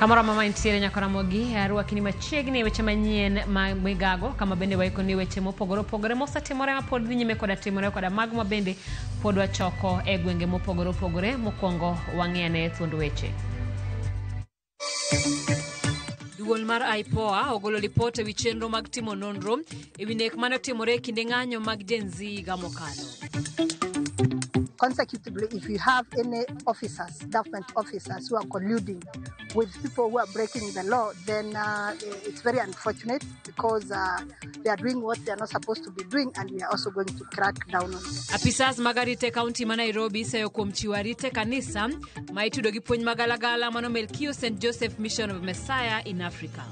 Kamoro mama intiere nyaka Ramogi, arwakini machiegni e weche manyien ma migago, kama bende waikoni weche mopogore opogore mosetimore mapod dhi nyime koda timore koda mago ma bende pod wachoko e gwenge mopogore opogore. Mokwongo wang'i ane thuond weche. Duol mar IPOA ogolo lipot ewi chenro mag timo nonro ewi nek mane otimore e kinde ng'anyo mag Gen Z higa mokalo. Consecutively, if you have any officers, government officers who are colluding with people who are breaking the law, then it's very unfortunate because they are doing what they are not supposed to be doing, and we are also going to crack down on them. Apisas mag arita e kaunti ma Nairobi iseyo kuom chiwo arita e kanisa ma itudo gi puonj magalagala mano Melkio St Joseph Mission of Messiah in Africa.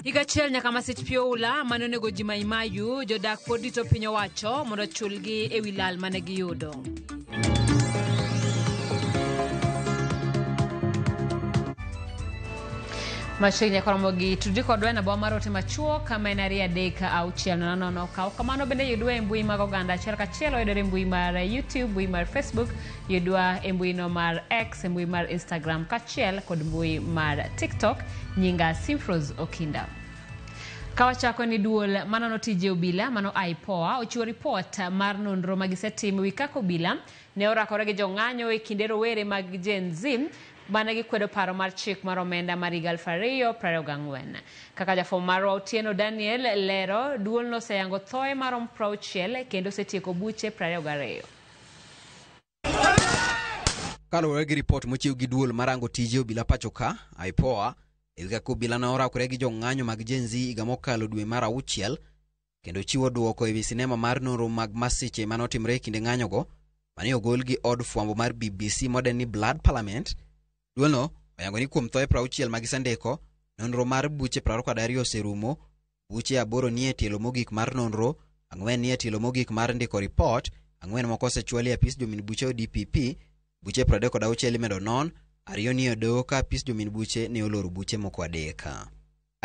Higa achiel nyaka masich pi oula mane onego ji Maimayu, jodak pod rito piny owacho mondo ochulgi e wi lal mane giyudo. Machiegni koromo gi tudri kodwa e namba mar ote machuok kama en 23600. Kaw kamano bende yudwa e mbui mag oganda achiel kachiel, wayudore e mbui mar YouTube, mbui mar Facebook, yudwa e mbui no mar X, e mbui mar Instagram kachiel kod mbui mar TikTok. Nyinga Simfros Okinda. Kawachako ni duol manono tije obila mano IPOA ochiwo ripot mar nonro ma gisetimo wi kaka obila ne orakore gi jong'anyo e kinde rowere mag Gen Z mane gikwedo paro mar chik mar omenda mar higa 2024. Kaka jafwambo marwa Otieno Daniel lero, duolno oseyango thoe maromo 60 kendo osetieko buche 22. Kaluwore gi ripot mochiw gi duol marango tije obila pacho ka, IPOA, e wi kaka obila ne orakore gi jong'anyo mag Gen Z higa mokalo dwe mar auchiel, kendo chiwo dwoko e wi sinema mar nonro mag masiche mane otimore e kinde ng'anyogo, mane ogol gi od fwambo mar BBC moden ni Blood Parliament. Duolno oyango ni kuom thoe 60 ma gisendiko, nonro mar buche 22 oserumo, buche 8 nie tielo mogik mar nonro, 4 nie tielo mogik mar ndiko ripot, 4 moko osechwal e apis jomin buche ODPP, buche 36 imedo non, 2 nie doho ka apis jomin buche ne oloro buche moko 3.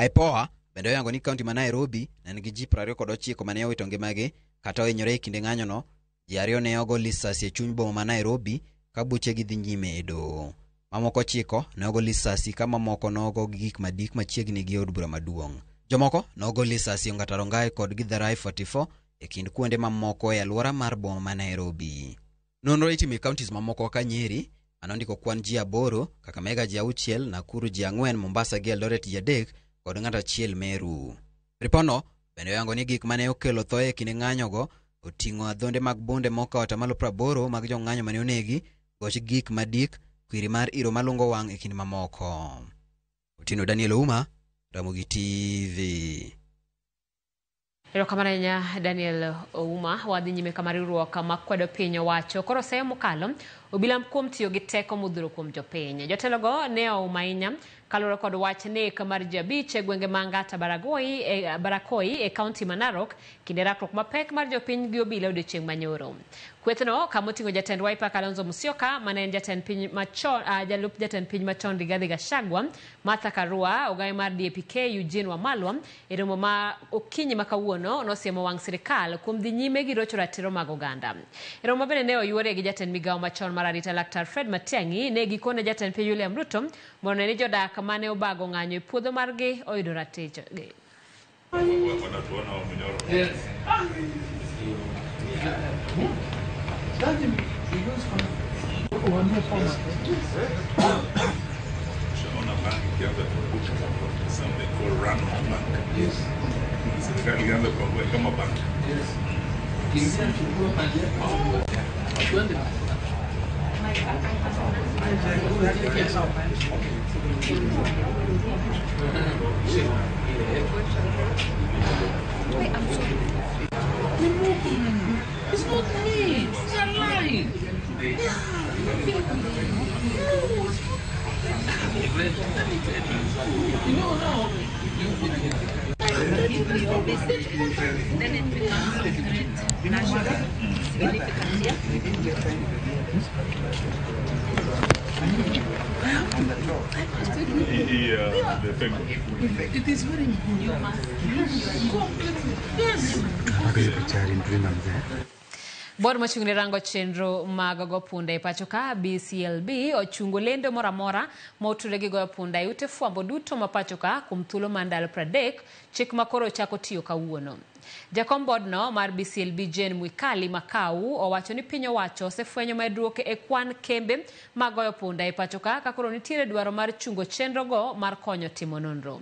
IPOA bende oyango ni kaunti ma Nairobi ne nigi ji 29 mane owito ngimagi kata ohinyore e kinde ng'anyono. Ji 2 ne ogo lisasi e chuny boma ma Nairobi ka buchegi dhi nyime e doho. Mamoko 9 ne ogo lisasi ka mamoko nogo gi gik madik machiegni gi od bura maduong'. Jomoko nogo lisasi Ongata Rongai kod Githurai 44 e kind kuonde mamoko e alwora mar boma ma Nairobi. Nonro itimo e counties mamoko kaka Nyeri, mane ondiko kwan ji 8, Kakamega ji 6, Nakuru ji 4, Mombasa gi Eldoret ji 3 kod ng'ato achiel Meru. Ripodno bende oyango ni gik mane okelo thoe e kinde ng'anyogo oting'o adhonde mag bunde mokawo atamalo 80 mag jong'anyo mane onegi, goch gik madik, kwiri mar iro malungo wang' e kind mamoko. Otieno Daniel Ouma, Ramogi TV. Erokamano ahinya Daniel Ouma. Wadhi nyime kama riwruok makwedo piny owacho koro seyo mokalo obila kuom tiyo gi teko modhuro kuom jopiny. Jotelogo ne ouma ahinya kaluwore kod wach nek mar ji 5 e gwenge ma Angata Barakoi e kaunti ma Narok kinde rakruok mapek mar jopiny gi obila odiochieng' manyoro. Kwethno kama oting'o jatend Wiper Kalonzo Musyoka mane en jatend piny machon, jalup jatend piny machon Rigathi Gachagua, Martha Karua, ogaye mar DAP-K Eugene Wamalwa e romo ma okinyi ma kawuono nosiemo wang' sirikal kuom dhi nyime gi rocho ratiro mag oganda. E romo bende ne oyuore gi jatend migawo machon mar arita Laktar Fred Matiang'i ne gikone jatend piny William Ruto mondo ne ni jodak mane obago ng'anyo e puodho margi oyudo ratichgi. It's not me. It's a lie. You know now. Then it becomes a great national significance. It is very important. Yes. Board mochung' ne rango chenro mag go punda e pacho ka BCLB ochungo lendo moro amora motudore gi goyo punda e ute fwambo duto ma pacho ka kuom thuolo mar ndalo 30, chik ma koro chako tiyo kawuono. Jakom board no mar BCLB Jane Mwikali Makau owacho ni piny owacho osefwenyo medruok e kwan kembe mag goyo punda e pacho ka ka koro nitiere dwaro mar chungo chenro go mar konyo timo nonro.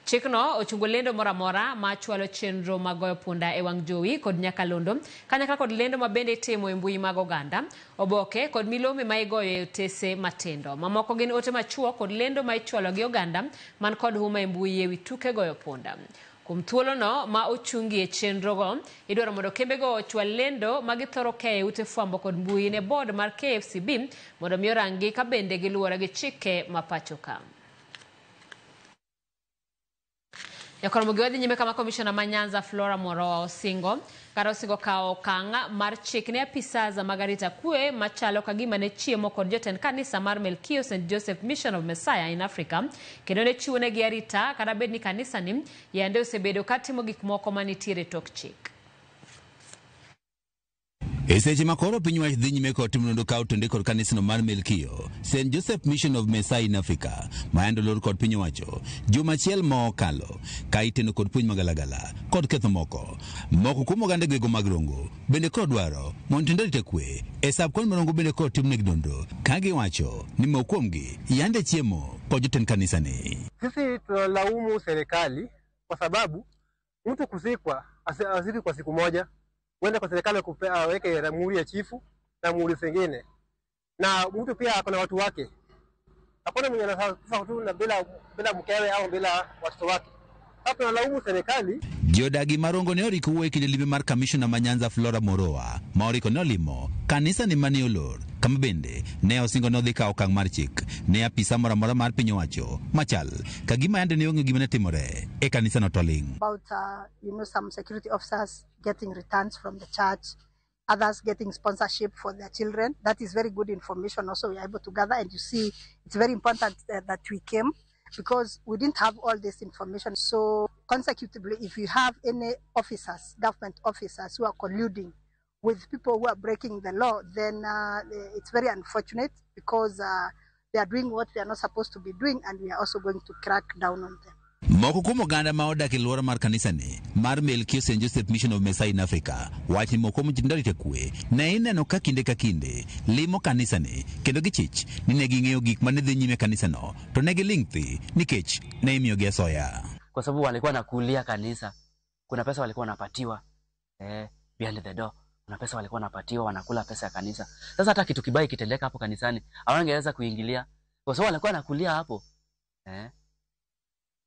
Chikno ochungo lendo moro amora ma chwalo chenro mag goyo punda e wang' jowi kod nyakalondo kanyakla kod lendo ma bende itimo e mbui mag oganda, oboke kod milome ma igoyo e otese matindo. Mamoko gin ote machuok kod lendo ma ichwalo gi oganda man kod huma e mbui ewi tuke goyo punda. Kuom thuolono ma ochungie chenrogo, idwaro mondo kembego ochwal lendo ma githoro keyo e ute fwambo kod mbui ne board mar KFCB mondo mi oranggi ka bende giluwore gi chike ma pacho ka. Jakoromogi wadhi nyime kama komishona ma Nyanza Flora Moroa osingo kata osingo kawo okang' mar chik ne apisas mag arita kwe machalo ka gima ne chiemo kod jotend kanisa mar Melkio St Joseph Mission of Messiah in Africa kendo ne chiwo negi arita kata bed ni kanisa ni yande osebedo ka timo gik moko manitiere tok chik. E seche ma koro piny wach dhi nyime kod timo nonro ka otende kod kanisno mar Melkio St Joseph Mission of Messiah in Africa ma yande olor kod piny owacho juma achiel ma okalo ka iteno kod puonj magalagala kod ketho moko. Moko kuom oganda gwego mag Rongo bende koro dwaro mondo tend arita kwe e sab kwan ma Rongo bende koro timnegi nonro ka giwacho ni moko kuomgi yande chiemo kod jotend kanisani. Sisi tunalaumu serikali kwa sababu mtu kuzikwa azikwi kwa siku moja. Uende kwa serikali aweke muhuri ya chifu na muhuri zingine, na mtu pia ako na watu wake. Hakuna mwenye anakufa tu na bila mkewe au bila watoto wake. Sasa tunalaumu serikali. Jodagi marongo ne oriko wuoyo e kinde limbe mar kamishona ma Nyanza Flora Moroa ma oriko ne olimo kanisa ni mane olor kama bende ne osingo ne odhi kawo okang' mar chik ne apisa moro amora mar piny owacho machal ka gima yande ne onge gima ne timore e kanisano to ling'. About some security officers getting returns from the church, others getting sponsorship for their children. That is very good information also we are able to gather, and you see it's very important that we came because we didn't have all this information. So consecutively, if you have any officers, government officers who are colluding with people who are breaking the law, then it's very unfortunate because they are doing what they are not supposed to be doing, and we are also going to crack down on them. Moko kuom oganda ma odak e alwora mar kanisani mar Melkio St Joseph Mission of Messiah in Africa wach ni moko kuom jotend arita kwe ne ineno ka kinde ka kinde limo kanisani kendo gichich ni ne ging'eyo gik mane dhi nyime e kanisano to ne giling' thi nikech ne imiyogi asoya. Kwa sababu walikuwa nakulia kanisa, kuna pesa walikuwa wanapatiwa behind the door, kuna pesa walikuwa wanapatiwa, wanakula pesa ya kanisa. Sasa hata kitu kibaya kitendeka hapo kanisani hawangeweza kuingilia kwa sababu walikuwa nakulia hapo.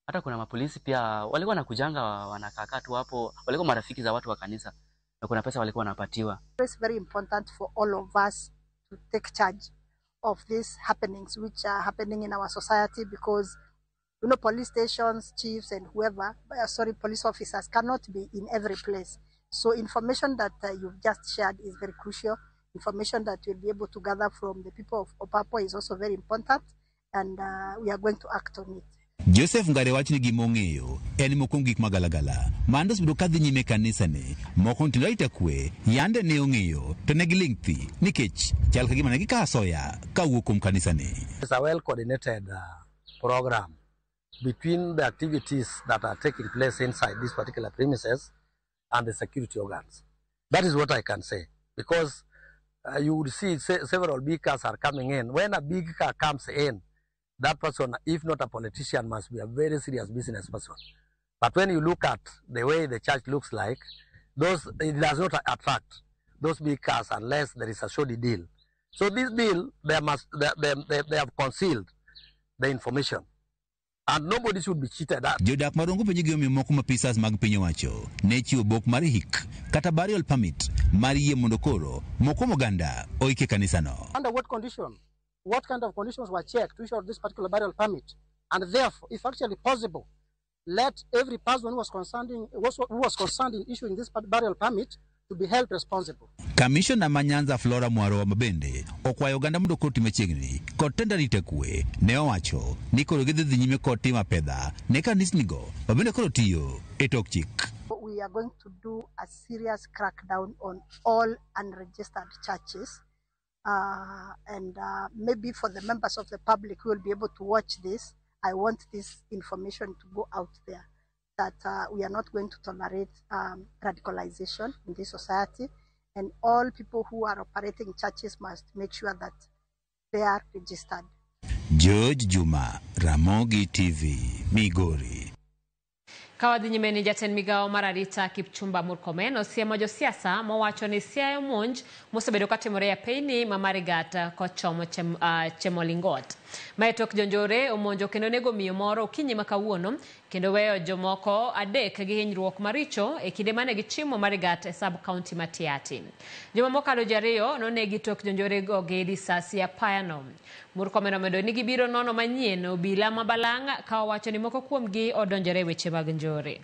Hata kuna mapolisi pia walikuwa nakujanga wanakaa tu hapo, walikuwa marafiki za watu wa kanisa na kuna pesa walikuwa wanapatiwa. It's very important for all of us to take charge of these happenings which are happening in our society, because police stations, chiefs and whoever, police officers cannot be in every place. So information that you've just shared is very crucial. Information that you'll be able to gather from the people of Opapo is also very important, and we are going to act on it. Joseph Ngare wacho ni gima ong'eyo en moko kuom gik magalagala mando osebedo ka dhi nyime e kanisani moko jotend arita kwe yande ne ong'eyo to ne giling' thi nikech chal ka gima ne gikawo asoya kawuok kuom kanisani. It's a well coordinated program between the activities that are taking place inside these particular premises and the security organs. That is what I can say, because you would see several big cars are coming in. When a big car comes in, that person, if not a politician, must be a very serious business person. But when you look at the way the church looks like, it does not attract those big cars unless there is a shoddy deal. So this deal, they have concealed the information. And nobody should be cheated at. Jodak marongo penjo gimomiyo moko ma apisas mag piny owacho ne chiwo bok mar hik kata burial permit mar yie mondo koro moko kuom oganda oik e kanisano. Under what condition? What kind of conditions were checked to issue this particular burial permit? And therefore, if actually possible, let every person who was concerned in issuing this burial permit to be held responsible. Kamishona ma Nyanza Flora Mwarowa mabende okwayo oganda mondo koro ti machiegni kod tend arita kwe ne owacho ni koro gidhi dhi nyime kod timo apedha ne kanisnigo mabende koro tiyo e tok chik. We we are going to do a serious crackdown on all unregistered churches. And maybe for the members of the public who will be able to watch this, I want this information to go out there, that we are not going to tolerate radicalization in this society, and all people who are operating churches must make sure that they are registered. George Juma, Ramogi TV, Migori. Kawadhi nyime ni jatend migawo mar arita Kipchumba Murkomen osiemo josiasa mowacho ni siayo monj mosebedo katimore e apeyni ma Marigat kochomo Chemolingot. Mae tok jonjore omonjo kendo nego miyo moro okinyi ma kawuono kendo weyo jomoko 3 gi hinyruok maricho e kinde mane gichimo Marigat e sub county ma Tiaty. Juma mokalo ji 2 nonegi tok jonjore go gi risasi apayano. Murkomen omedo ni gibiro nono manyien obila ma Balang' ka owacho ni moko kuomgi odonjore e weche mag njore.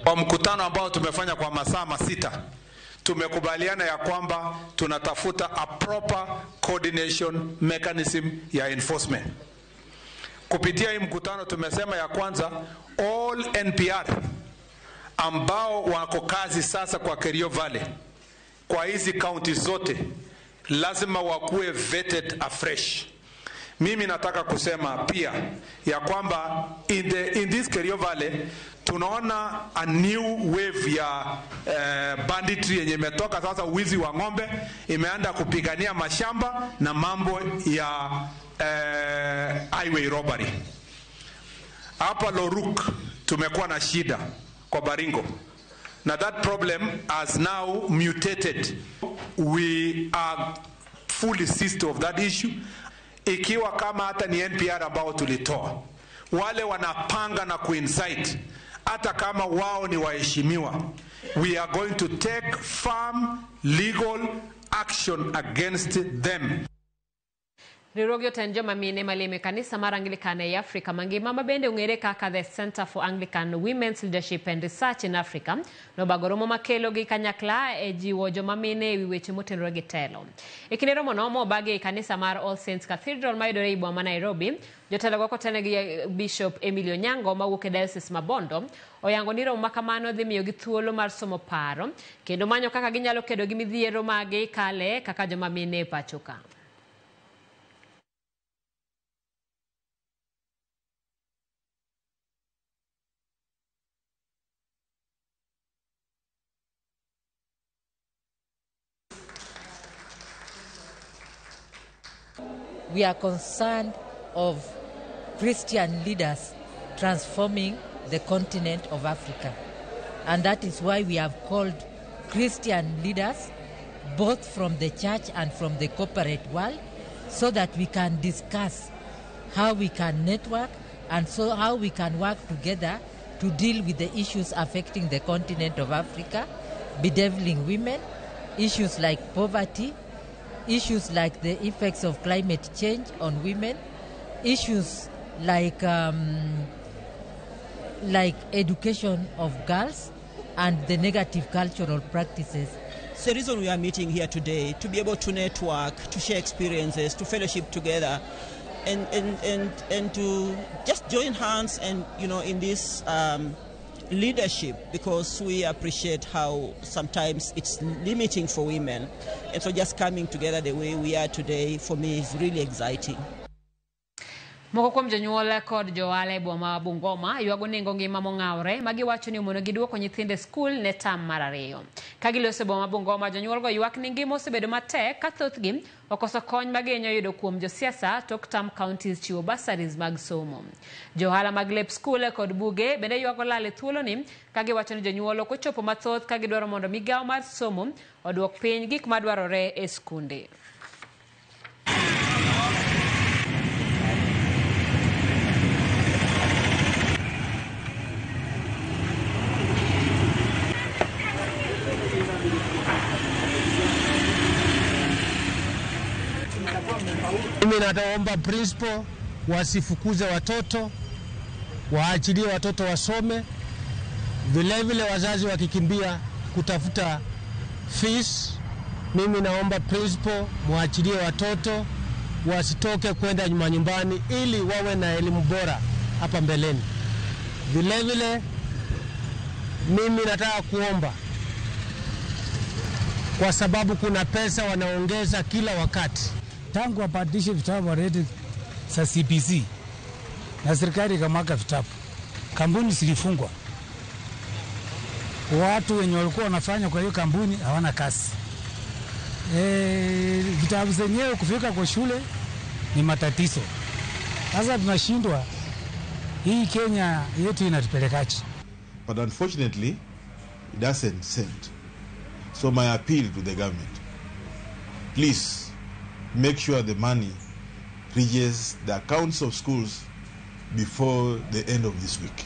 Kwa mkutano ambao tumefanya kwa masaa 6, tumekubaliana ya kwamba tunatafuta a proper coordination mechanism ya enforcement. Kupitia hii mkutano tumesema ya kwanza, all NPR ambao wako kazi sasa kwa Kerio Valley, kwa hizi county zote, lazima wakuwe vetted afresh. Mimi nataka kusema pia ya kwamba in this Kerio Valley tunaona a new wave ya banditry yenye imetoka sasa. Wizi wa ng'ombe imeanza kupigania mashamba na mambo ya highway robbery. Hapa Loruk tumekuwa na shida kwa Baringo. Now that problem has now mutated. We are fully seized of that issue. Ikiwa kama hata ni NPR ambao tulitoa, wale wanapanga na kuincite, hata kama wao ni waheshimiwa, we are going to take firm legal action against them. Riwruog jotend joma mine malemo e kanisa mar Anglican ei Afrika mangima ma bende ong'ere kaka The Center for Anglican Women's Leadership and Research in Africa nobago romo makelo gi kanyakla e jiwo joma mine ewi weche motenore gi telo. E kinde romono mobagi e kanisa mar All Saints Cathedral mayudore ei boma ma Nairobi, jotelogo kotene gi Bishop Emilio Nyango mawuok e Diocese ma Bondo oyango ni romo ma kamano dhi miyogi thuolo mar somo paro kendo manyo kaka ginyalo kedo gi midhiero magi kale kaka joma mine e pacho ka. We are concerned of Christian leaders transforming the continent of Africa. And that is why we have called Christian leaders, both from the church and from the corporate world, so that we can discuss how we can network and so how we can work together to deal with the issues affecting the continent of Africa, bedeviling women, issues like poverty, issues like the effects of climate change on women, issues like education of girls and the negative cultural practices. It's the reason we are meeting here today, to be able to network, to share experiences, to fellowship together, and to just join hands and, you know, in this leadership, because we appreciate how sometimes it's limiting for women. And so just coming together the way we are today, for me, is really exciting. Moko kuom jonyuol kod johala e boma ma Bungoma ywago nengo ngima mong'awre ma giwacho ni omonogi duoko nyithindo e skul ne tam mar 2. Ka giloso e boma ma Bungoma, jonyuolgo ywak ni ngima osebedo matek ka thothgi okoso kony ma gihinyo yudo kuom josiasa tok tam counties chiwo bursaries mag somo. Johala mag lep skul kod buge bende ywago lal e thuoloni ka giwacho ni jonyuol ok ochopo mathoth ka gidwaro mondo migawo mar somo oduok piny gik madwarore e skunde. Mimi nataomba principal wasifukuze watoto, waachilie watoto wasome. Vile vile wazazi wakikimbia kutafuta fees, mimi naomba principal muachilie watoto wasitoke kwenda manyumbani ili wawe na elimu bora hapa mbeleni. Vilevile mimi nataka kuomba, kwa sababu kuna pesa wanaongeza kila wakati. Tangu wabadilishe vitabu warete za CBC na serikali ikamwaga vitabu, kampuni zilifungwa, watu wenye walikuwa wanafanya kwa hiyo kampuni hawana kazi. Vitabu zenyewe kufika kwa shule ni matatizo. Sasa tunashindwa, hii Kenya yetu inatupelekaje? But unfortunately, it doesn't send. So my appeal to the government, please make sure the money reaches the accounts of schools before the end of this week.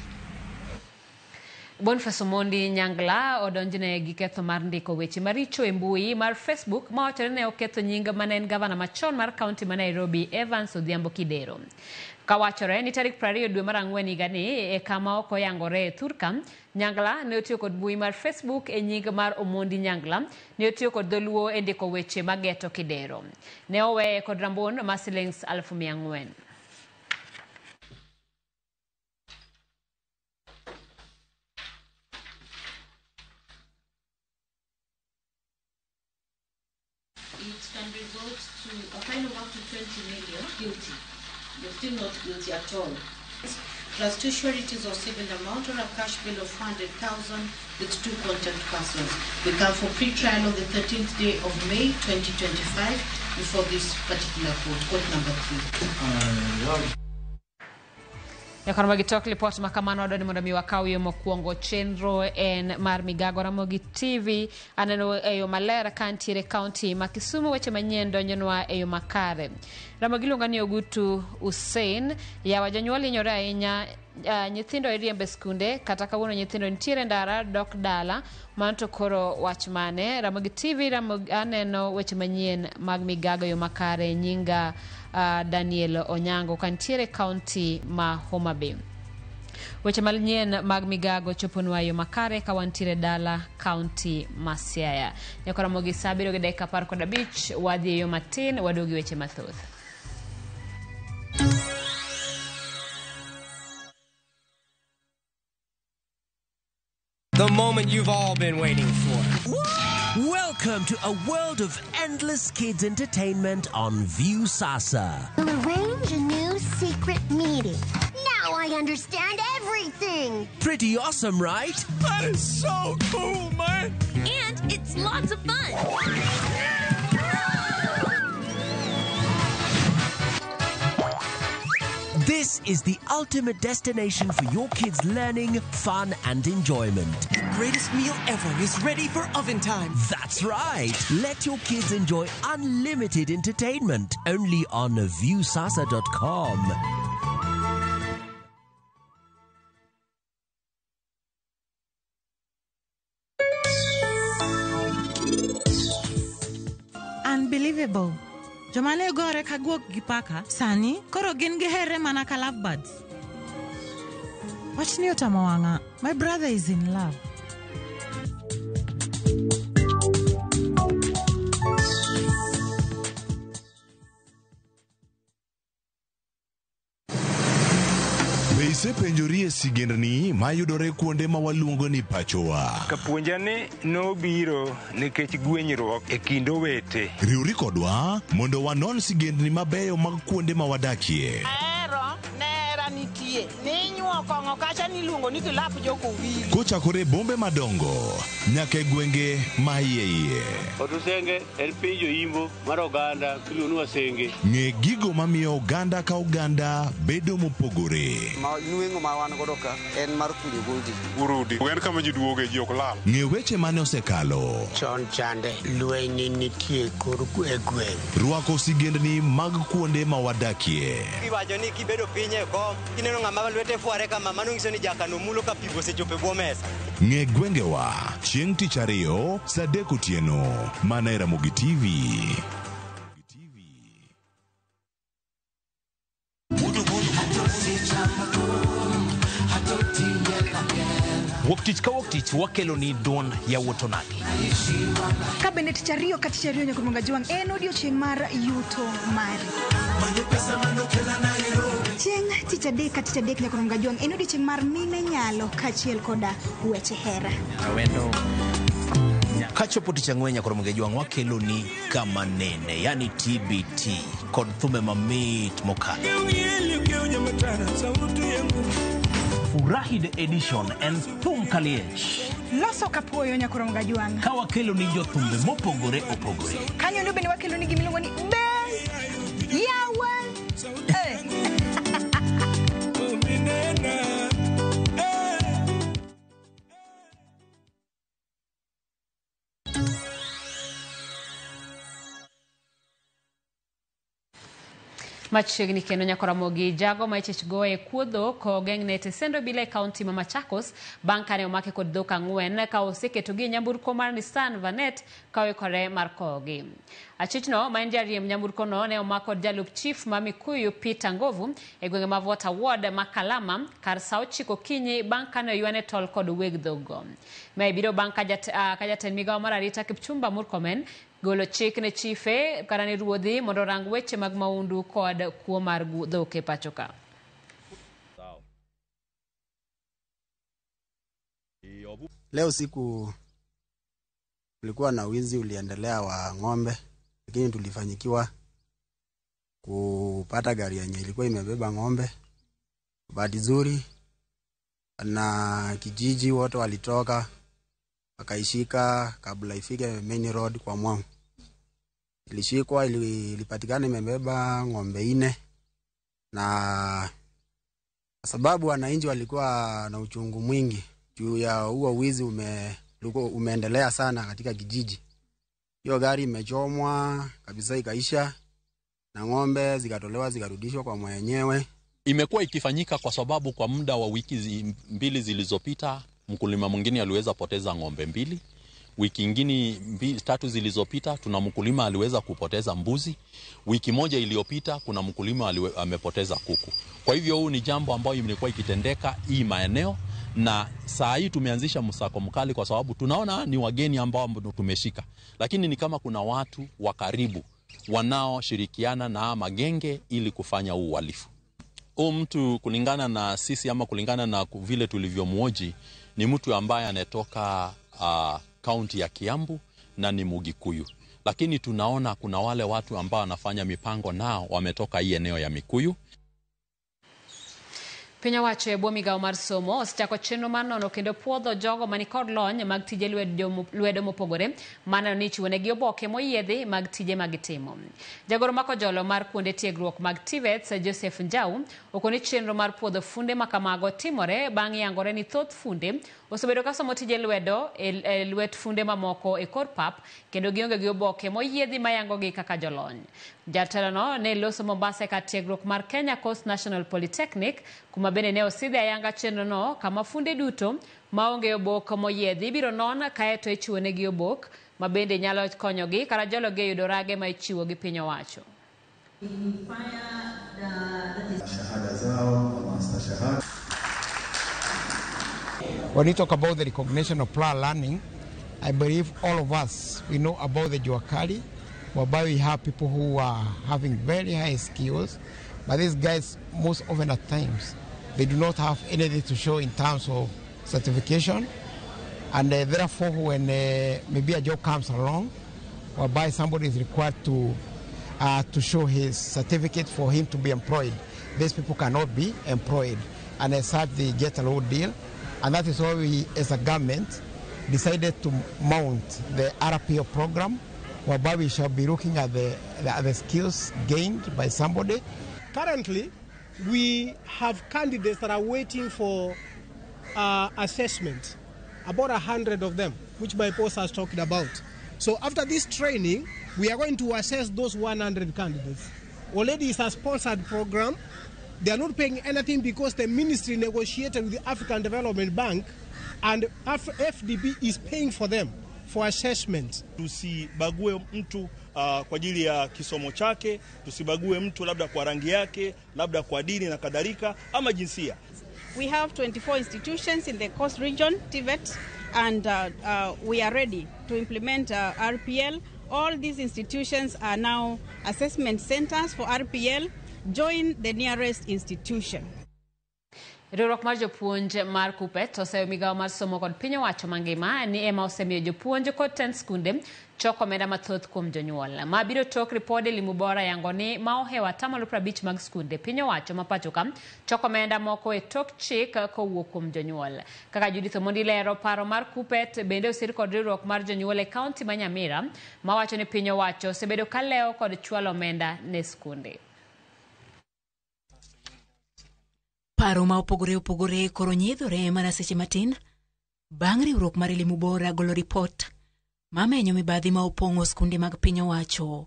Boniface Omondi Nyangla odonjne gi ketho mar ndiko weche maricho e mbui mar Facebook ma wachore ne oketho nying mane en gavana machon mar kaunti ma Nairobi Evans Odhiambo Kidero. Kawachore ni tarik 20 dwe mar ang'wen higani e kama ok oyangore e Thurka, Nyangla ne otiyo kod mbui mar Facebook e nying mar Omondi Nyangla, ne otiyo kod dholuo e ndiko weche mageto Kidero. Ne oweye kod rambon mar silings 400,000. It can result to a fine of up to 20 million. Guilty. You're still not guilty at all. Plus 2 sureties of civil amount or a cash bill of 400,000 with 2 contact persons. We come for pre-trial on the 13th day of May 2025 before this particular court, court number 3. Nyakon magitok lipot makamano wadwani mondo mi wakaw yo mokwongo. Chenro en mar Migago Ramogi TV. Aneno e yo maler ka ntiere kaunti ma Kisumu, weche manyien donjonwa e yo makare. Ramogi iluongo ni Ogutu Hussein. Yawa jonyuol hinyore ahinya, nyithindo iriembo e skunde, kata kawuono nyithindo nitiere ndara dok dala. Mano to koro wach mane? Ramogi TV, Ramogi, aneno weche manyien mag Migago yo makare. Nyinga Daniel Onyango kantiere kaunti ma Homa Bay. Weche manyien mag Migago choponwa yo makare ka wantiere dala kaunti ma Siaya. Nyaka Ramogi saa 7:15 wadhi e yo matin waduogi weche mathoth. The moment you've all been waiting for. Welcome to a world of endless kids entertainment on Viusasa. We'll arrange a new secret meeting. Now I understand everything. Pretty awesome, right? That is so cool, man. And it's lots of fun. This is the ultimate destination for your kids' learning, fun, and enjoyment. The greatest meal ever is ready for oven time. That's right. Let your kids enjoy unlimited entertainment only on Viusasa.com. Unbelievable. Joma ne gore ka guok gi paka, sani koro gin giherre mana ka lovebirds. Wachni otamo wang'a. My brother is in love. Be isepenjori e sigendni mayudore kuonde ma waluongo ni pachowa? Kapuonja ni nobiro nikech gwenyruok e kind owete. Riwri kodwa mondo wanon sigendni mabeyo mag kuonde ma wadakie. Ahero nera nitie ninyuo kong'o kacha niluongo ni kilap jokowili. Kochakore e bombe madongo nyaka e gwenge ma iye iye. Otusenge en piny joimbo mar oganda miluongo ni Wasenge. Ng'e gigo mamiyo oganda ka oganda bedo mopogore. Nweng'o ma wan godo ka en mar kunyo goldi. Urudi en kama ji duoge ji ok lal. Ng'e weche mane osekalo. Chon chande lweny nitie kor e gweng'. Rwako sigendni mag kuonde ma wadakie. Iwacho ni kibedo piny e kom kineno ng'ama lwete fware kama mano nyiso ni jakano mulo ka pi osechopo e bwo mesa. Ng'e gwengewa chieng' tich ariyo saa 3 otieno mana e Ramogi TV. Wuok tich ka wuok tich wakelo ni duond yawuot onagi. Ka bende tich ariyo ka tich ariyo nyaka Jwang' en odiochieng' mar yuto mari. Chieng' tich adek ka tich adek nyaka Ramogi Ajwang' en odiechieng' mar mine nyalo kaachiel koda weche hera. Kachopo tich ang'wen nyaka Ramogi Ajwang' wakelo ni kama nene, yani TBT kod thumbe mamit mokalo. Furahi the edition en thum kaliech. Loso kapuoyo nyaka Ramogi Ajwang'. Ka wakelo ni jothumbe mopogore opogore. Kanyo ndo bende wakelo ni gimiluongo ni be yawa. Machiegni kendo nyaka Ramogi jago ma ichich go e kuodho kogeng'ne tesendo bila e kaunti ma Machakos bang' kane omake kod dhok ang'wen ka oseketogi e nyamburko mar Nissan Vanette ka oikore mar kowogi. Achichno ma en jariemb nyamburko no ne omak kod jalup chief ma Mikuyu Peter Ngovu e gwenge ma Vota Ward ma Kalama kar saa 9 okinyi bang' kane oywane tol kod weg dhokgo. Mae biro bang' ka jatend migawo mar arita Kipchumba Murkomen golo chik ne chife kata ne ruodhi mondo orang weche mag maundu kod kuo mar dhok e pacho ka. Leo siku kulikuwa na wizi uliendelea wa ng'ombe, lakini tulifanyikiwa kupata gari yenye ilikuwa imebeba ng'ombe. Bahati nzuri na kijiji wote walitoka wakaishika kabla ifike main road kwa Mwang. Ilishikwa, ilipatikana imebeba ng'ombe 4, na sababu wananchi walikuwa na uchungu mwingi juu ya huo wizi umeendelea sana katika kijiji. Hiyo gari imechomwa kabisa ikaisha, na ng'ombe zikatolewa zikarudishwa kwa mwenyewe. Imekuwa ikifanyika kwa sababu kwa muda wa wiki 2 zilizopita mkulima mwingine aliweza poteza ng'ombe 2. Wiki ingine 3 zilizopita tuna mkulima aliweza kupoteza mbuzi. Wiki moja iliyopita kuna mkulima amepoteza kuku. Kwa hivyo huu ni jambo ambayo imekuwa ikitendeka hii maeneo, na saa hii tumeanzisha msako mkali kwa sababu tunaona ni wageni ambao tumeshika. Lakini ni kama kuna watu wa karibu wanaoshirikiana na magenge ili kufanya huu uhalifu. Huu mtu kulingana na sisi ama kulingana na vile tulivyomwoji ni mtu ambaye anatoka kaunti ya Kiambu na ni Mugikuyu. Lakini tunaona kuna wale watu ambao wanafanya mipango nao wametoka hii eneo ya Mikuyu. Piny owacho e bwo migawo mar somo osechako chenro mar nono kendo puodho jogo manikod lony mag tije lwedo mopogore maneno ni ichiwonegi oboke moyiedhi mag tije magitimo. Jagoro makojolo mar kuonde tiegruok mag TVETs Joseph Njau okoni chenro mar puodho funde makamago timore bang' yangore ni thoth funde osebedo ka somo tije lwedo e lwet funde mamoko e kor pap kendo gionge gi oboke moyiedhi mayangogi kaka jolony. Jatelono ne loso Mombasa e kar tiegruok mar Kenya Coast National Polytechnic kuma bende ne osidhe ayanga chenrono kama funde duto maonge obok moyiedhi ibiro non kaeto ichiwonegi obok ma bende nyalo konyogi kata jologi e yudo rage ma ichiwo gi piny owacho. When we talk about the recognition of prior learning, I believe all of us, we know about the Juakali, whereby we have people who are having very high skills, but these guys, most often at times, they do not have anything to show in terms of certification. And therefore, when maybe a job comes along, whereby somebody is required to show his certificate for him to be employed, these people cannot be employed. And as such, they get a low deal. And that is why we, as a government, decided to mount the RPO program, whereby we shall be looking at the skills gained by somebody. Currently, we have candidates that are waiting for assessment, about 100 of them, which my boss has talked about. So after this training, we are going to assess those 100 candidates. Already it's a sponsored program. They are not paying anything because the ministry negotiated with the African Development Bank, and FDB is paying for them for assessment. Tusibague mtu kwa ajili ya kisomo chake, tusibague mtu labda kwa rangi yake, labda kwa dini na kadhalika ama jinsia. We have 24 institutions in the Coast region, TVET, and we are ready to implement RPL. All these institutions are now assessment centers for RPL. Join the nearest institution. Riwruok mar jopuonj mar KUPPET oseyo migawo mar somo kod piny owacho mangima ni ema osemiyo jopuonj kod tend skunde choko omenda mathoth kuom jonyuol. Ma biro tok ripod Elimu Bora yango ni ma ohewo 50% mag skunde piny owacho ma pacho ka choko omenda moko e tok chik kowuok kuom jonyuol. Kaka Judith Omondi lero, paro mar KUPPET bende osir kod riwruok mar jonyuol e kaunti ma Nyamira mawacho ni piny owacho osebedo ka lewo kod chwalo omenda ne skunde. Paro ma opogore opogore koro nyiedhore mana seche matin bang' riwruok mar Elimu Bora golo ripot mamenyo mibadhi ma opong'o skunde mag piny owacho.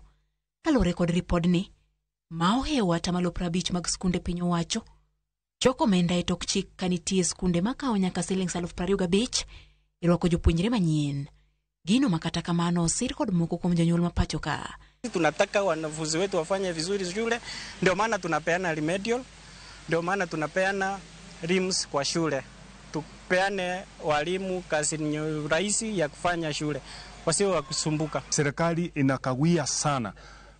Kaluwore kod ripodni, ma ohewo 50% mag skunde piny owacho choko omenda e tok chik ka nitie skunde makawo nyaka siling 25,000 e rwako jopuonjre manyien. Gino ma kata kamano osir kod moko kuom jonyuol ma pacho ka. Tunataka wanafunzi wetu wafanye vizuri shule, ndio maana tunapeana remedial, ndio maana tunapeana RIMS kwa shule. Tupeane walimu kazi rahisi ya kufanya shule, wasiwe wa kusumbuka. Serikali inakawia sana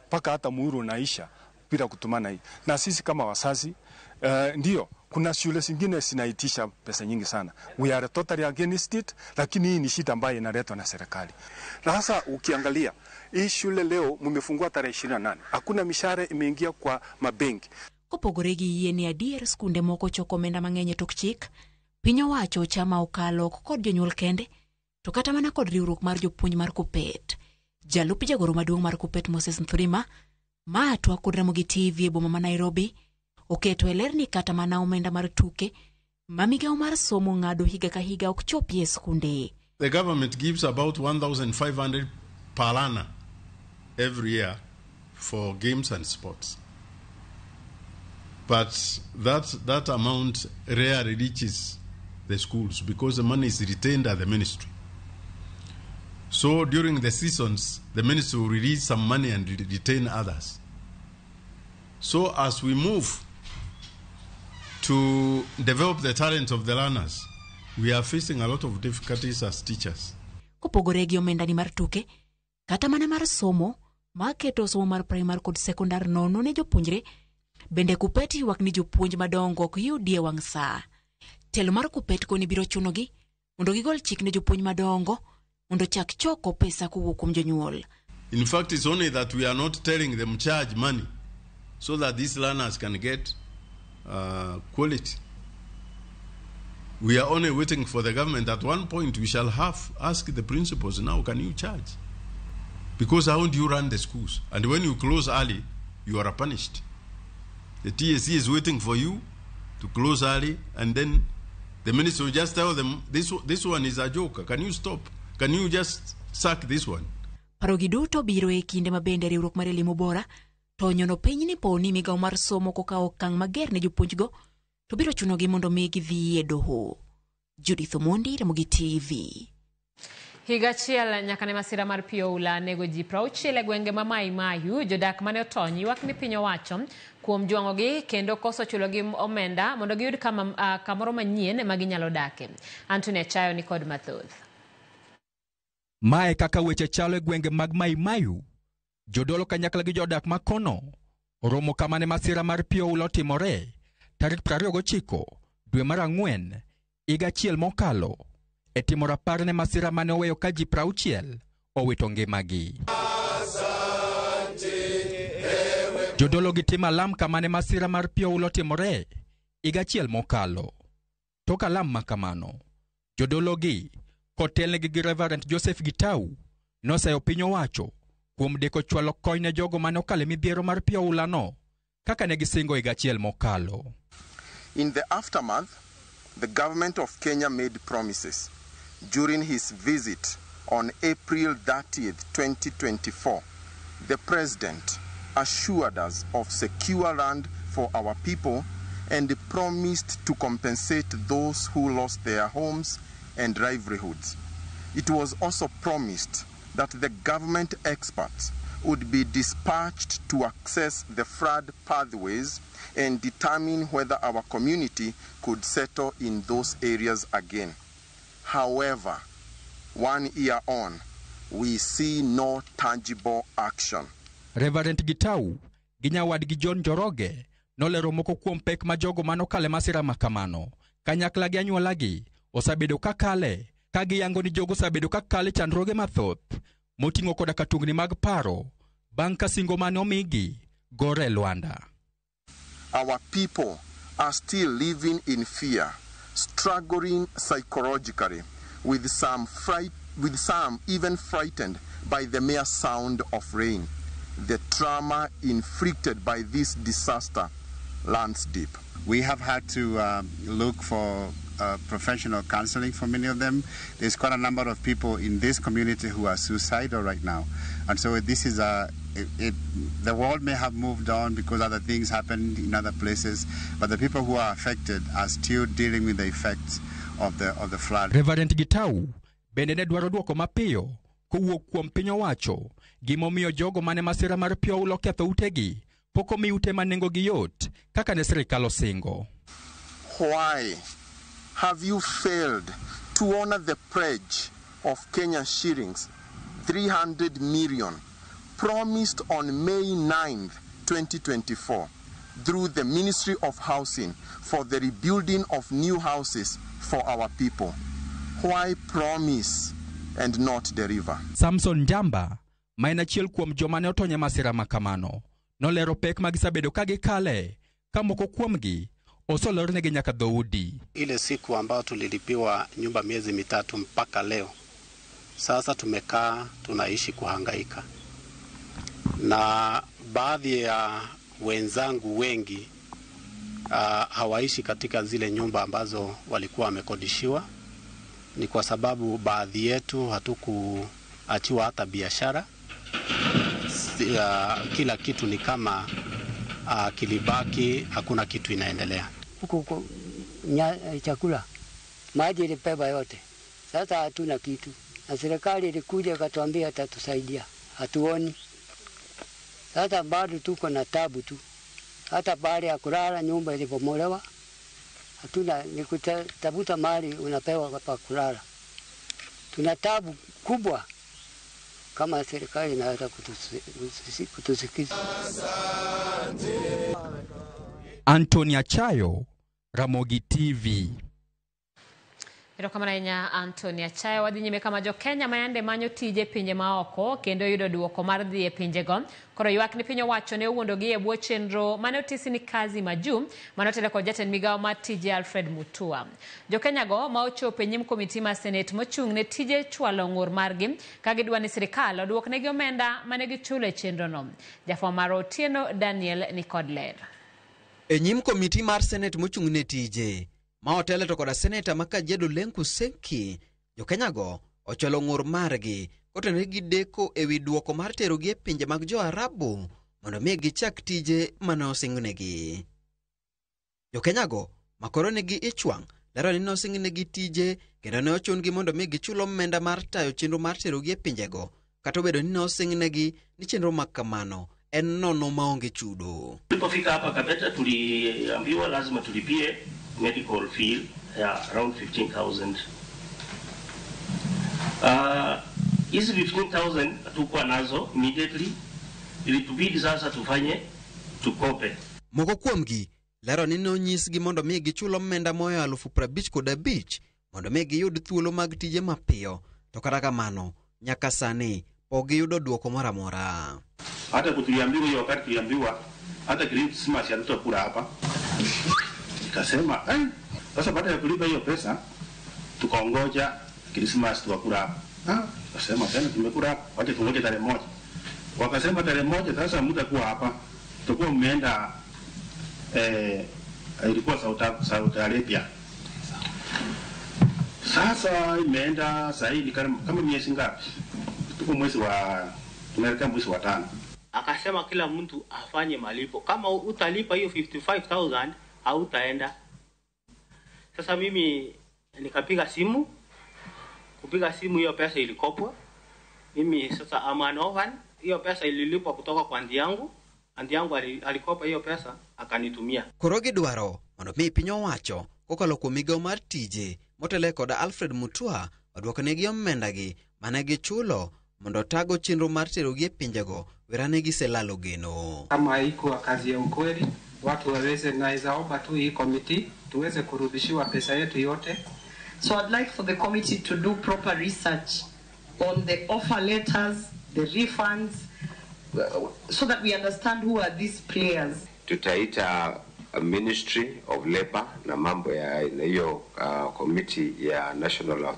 mpaka hata muhuri unaisha bila kutumana hii. Na sisi kama wazazi ndio kuna shule zingine zinaitisha pesa nyingi sana. We are totally against it, lakini hii ni shida ambayo inaletwa na serikali. Na sasa ukiangalia hii shule leo mmefungua tarehe 28. Hakuna mishahara imeingia kwa mabenki. Kopogore gi yie ni adier skunde moko choko omenda mang'eny e tok chik, piny owacho chama okalo ok kod jonyuol kende, to kata mana kod riwruok mar jopuonj mar KUPPET. Jalup jagoro maduong' mar KUPPET Moses Mthurima, ma twak kod Ramogi TV e boma ma Nairobi, oketo e ler ni kata mana omenda mar tuke ma migawo mar somo ng'ado higa ka higa ok chopi e skunde. The government gives about 1,500 per learner every year for games and sports. But that amount rarely reaches the schools because the money is retained at the ministry. So during the seasons, the ministry will release some money and retain others. So as we move to develop the talent of the learners, we are facing a lot of difficulties as teachers. Kopogore gi omenda ni mar tuke, kata mana mar somo, ma keto somo mar primar kod sekondar nono ne jopuonjre, bende KUPPET ywak ni jopuonj madongo ok yudi e wang' saa. Telo mar KUPPET koni biro chunogi mondo gigol chik ne jopuonj madongo mondo chak choko pesa kowuok kuom jonyuol. In fact, it's only that we are not telling them charge money so that these learners can get quality. We are only waiting for the government. At one point, we shall have ask the principals, now can you charge? Because how do you run the schools? And when you close early, you are punished. The TSC is waiting for you to close early, and then the minister will just tell them, this one is a joker. Can you stop? Can you just sack this one? Paro gi duto biro e kinde ma bende riwruok mar Elimu Bora to nyono piny ni po ni migawo mar somo kokawo okang' mager ne jopuonjgo to biro chunogi mondo mi gidhi e doho. Judith Omondi, Ramogi TV. Higa achiel nyaka ne masira mar pi oula nego ji 60 e gwenge ma Mai Mahiu, jodak mane otony ywak ni piny owacho kuom jwang'ogi kendo koso chulogi omenda mondo giyud kamoro manyien ma ginyalo dake. Anthony Achayo ni kod mathoth. Mae kaka weche chalo e gwenge mag Mai Mahiu. Jodolo kanyakla gi jodak ma kono oromo kama ne masira mar pi oula otimore tarik 29 dwe mar 4 higa achiel mokalo e timo rapar ne masira mane oweyo ka ji 60 owito ngimagi. Jodolo gi timo alam kama ne masira mar pi oula otimore higa achiel mokalo. Tok alam ma kamano, jodolo gi kotelnegi gi Reverend Joseph Gitau noseyo piny owacho kuom deko chwalo kony ne jogo mane okalo e midhiero mar pi oula no kaka ne gisingo higa achiel mokalo. In the aftermath, the government of Kenya made promises. During his visit on April 30th, 2024, the president assured us of secure land for our people and promised to compensate those who lost their homes and livelihoods. It was also promised that the government experts would be dispatched to access the flood pathways and determine whether our community could settle in those areas again. However, 1 year on, we see no tangible action. Reverend Gitau gi nyawadgi John Njoroge nolero moko kuom pek ma jogo manokale masira ma kamano kanyakla gi anyuolagi osebedo ka kale ka giyango ni jogo osebedo ka kale chandruoge mathoth moting'o koda ka tungni mag paro bang' ka singo mane omigi gore e lwanda. Our people are still living in fear, struggling psychologically, with some even frightened by the mere sound of rain. The trauma inflicted by this disaster runs deep. We have had to look for professional counseling for many of them. There's quite a number of people in this community who are suicidal right now. And so this is the world may have moved on because other things happened in other places, but the people who are affected are still dealing with the effects of the flood. Reverend Gitau bende ne dwaro duoko mapiyo kowuok kuom piny owacho gimomiyo jogo mane masira mar pi oula oketho utegi pok omi ute ma nengogi yot kaka ne sirikal osingo. Why have you failed to honor the pledge of Kenyan shillings 300 million promised on May 9th, 2024 through the Ministry of Housing for the rebuilding of new houses for our people? Why promise and not deliver? Samson Njamba, ma en achiel kuom joma ne otony e masira ma kamano, nolero pek ma gisebedo ka gikale ka moko kuomgi osolornegi nyaka dhoudi. Ile siku ambayo tulilipiwa nyumba miezi mitatu mpaka leo, sasa tumekaa tunaishi kuhangaika, na baadhi ya wenzangu wengi hawaishi katika zile nyumba ambazo walikuwa wamekodishiwa. Ni kwa sababu baadhi yetu hatukuachiwa hata biashara. Kila kitu ni kama kilibaki, hakuna kitu inaendelea. Huko chakula, maji ilibeba yote. Sasa hatuna kitu. Na serikali ilikuja ikatuambia itatusaidia. Hatuoni. Sasa bado tuko na tabu tu. Hata baada ya kulala nyumba ilibomolewa. Hatuna, ni kutafuta mali unapewa pa kulala. Tuna tabu kubwa kama serikali inaweza kutusikiza. Anthony Achayo, Ramogi TV. Erokamano ahinya Anthony Achayo. Wadhi nyime kama jo Kenya mayande manyo tije pinje maoko kendo yudo duoko mar dhi e pinjego. Koro ywak ni piny owacho ne owuondogi e bwo chenro mane otisi ni kazi majuu mane otelo kod jatend migawo mar tije Alfred Mutua. Jo Kenya go ma ochopo e nyim komiti mar Senate mochung' ne tije chwalo ng'ur margi ka gidwa ni sirikal oduoknegi omenda mane gichulo e chenrono. Jafwambo mar Otieno Daniel ni kod ler. E nyim komiti mar Senate mochung' ne tije ma otelo to koda seneta ma Kajiado Lenku Senki, jo-Kenya go ochwalo ng'ur margi kotenore gi deko ewi duoko mar terogi e pinje mag jo-Arabu mondo mi gichak tije mane osingnegi. Jo-Kenya go makoro nigi ich wang' lero ni nosingnegi tije kendo ne ochun-gi mondo mi gichul omenda mar tayo chenro mar terogi e pinjego, kata obedo ni nosingnegi ni chenro ma kamano en nono maonge chudo. Tulipofika hapa Kabeta tuliambiwa lazima tulipie medical fee ya around 15,000. Hizi 15,000 hatukuwa nazo immediately, ilitubidi sasa tufanye tukope. Moko kuomgi lero ni nonyisgi mondo mi gichul omenda moyo 55,000 mondo mi giyud thuolo mag tije mapiyo, to kata kamano nyaka sani pok giyudo duoko moro amora. Hata kutuliambiwa hiyo wakati tuliambiwa hata Christmas hatutakula hapa. Nikasema sasa baada ya kulipa hiyo pesa tukaongoja Christmas tukakula hapa. Tukasema tena tumekula hapa, wacha tungoje tarehe 1. Wakasema tarehe 1 sasa mtakuwa hapa. Tutakuwa mmeenda ilikuwa Saudi Arabia. Sasa imeenda sahi kama miezi ngapi? Tuko mwezi wa tunaelekea mwezi wa 5. Akasema kila mtu afanye malipo. Kama utalipa hiyo 55,000 hautaenda. Sasa mimi nikapiga simu. Kupiga simu hiyo pesa ilikopwa. Mimi sasa am an orphan. Hiyo pesa ililipwa kutoka kwa anti yangu. Anti yangu alikopa hiyo pesa akanitumia. Koro gidwaro mondo mi piny owacho kokalo kuom migawo mar tije motelo koda Alfred Mutua oduoknegi omendagi mane gichulo mondo otago chenro mar terogi e pinjego werane giselalo geno. Kama haikuwa kazi ya ukweli, watu waweze, naweza omba tu hii committee tuweze kurudishiwa pesa yetu yote. So I'd like for the committee to do proper research on the offer letters, the refunds, so that we understand who are these players. Tutaita Ministry of Labor na mambo ya hiyo committee ya National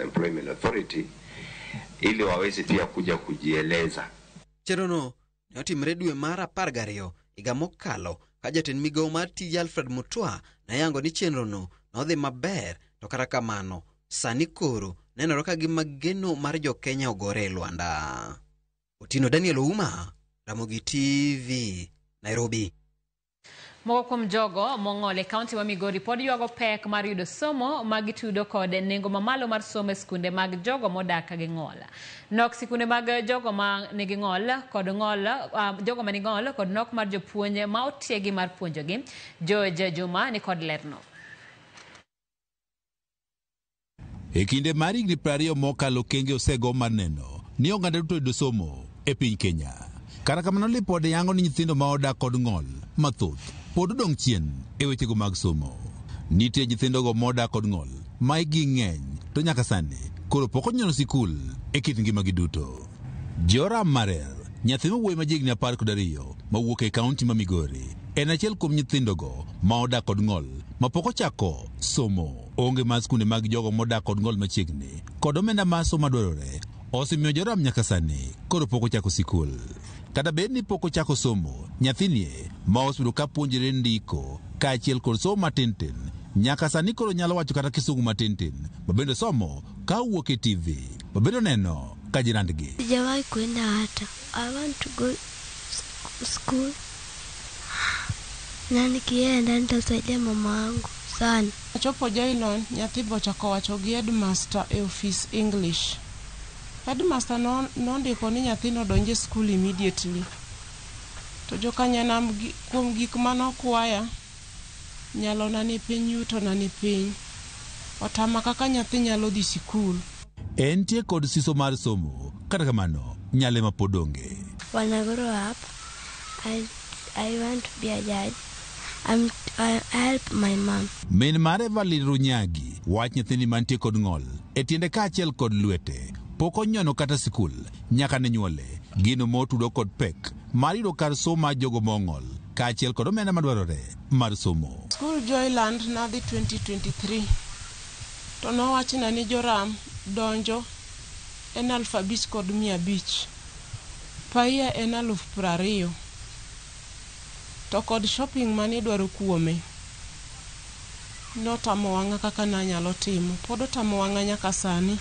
Employment Authority ili waweze pia kuja kujieleza. Chenrono ne otimre dwe mar 12 higa mokalo ka jatend migawo mar tije Alfred Mutua noyango ni chenrono nodhi maber, to kata kamano sani koro nenore ka gima geno mar jo-Kenya ogore e lwanda. Otieno Daniel Ouma, Ramogi TV, Nairobi. Moko kuom jogo mong'ol e kaunti ma Migori pod ywago pek mar yudo somo ma gitudo kod nengo mamalo mar somo e skunde mag jogo modak gi ng'ol. Nok sikunde mag jogo ma nigi ng'ol kod ng'ol, jogo ma nigi ng'ol kod nok mar jopuonj ma otiegi mar puonjogi. George Juma ni kod lerno. E kinde mar higni 20 mokalo, kenge osego mar neno ni oganda duto oyudo somo e piny Kenya. Kata kamano, lipode yango ni nyithindo ma odak kod ng'ol mathoth pod odong' chien e wechego mag somo. Nitie nyithindogo modak kod ng'ol ma hikgi ng'eny to nyaka sani koro pok onyono sikul e kit ngimagi duto. Joram Marer, nyathi mawuoyi ma jahigni 12 mawuok e kaunti ma Migori, en achiel kuom nyithindogo ma odak kod ng'ol ma pok ochako somo. Onge mar skunde mag jogo modak kod ng'ol machiegni kod omenda mar somo madwarore osemiyo Joram nyaka sani koro pok ochako sikul. Kata bed ni pok ochako somo, nyathinie ma osebedo ka puonjore ndiko kaachiel kod somo matin tin nyaka sani koro nyalo wacho kata kisungu matin tin ma bende somo ka owuok e TV ma bende oneno ka jirandgi. Sijawahi kwenda hata. I want to go school na nikienda nitasaidia mama yangu sana. Achopo Jailon, nyathi bochako wacho gi headmaster e office English. Headmaster nondiko ni nyathino donje school immediately. To jokanyanam kuom gik manokwaya, nyalona ni piny, yutona ni piny. Otama kaka nyathi nyalo dhi sikul. Entie kod siso mar somo, kata kamano nyale ma pod onge. When I grow up, I want to be a judge. I help my mom. Min mar Evelyn Runyagi wach nyathini mantie kod ng'ol e tiende kaachiel kod lwete pok onyono kata sikul nyaka ne nyuole. Gino motudo kod pek mar yudo kar somo mar jogo mong'ol kaachiel kod omenda madwarore mar somo. School Joyland nadhi 2023 to nowachna ni Joram donjo en 5,500, paia en 20,000, to kod shopping manidwaro kuome notamo wang'a kaka nanyalo timo. Pod otamo wang'a nyaka sani.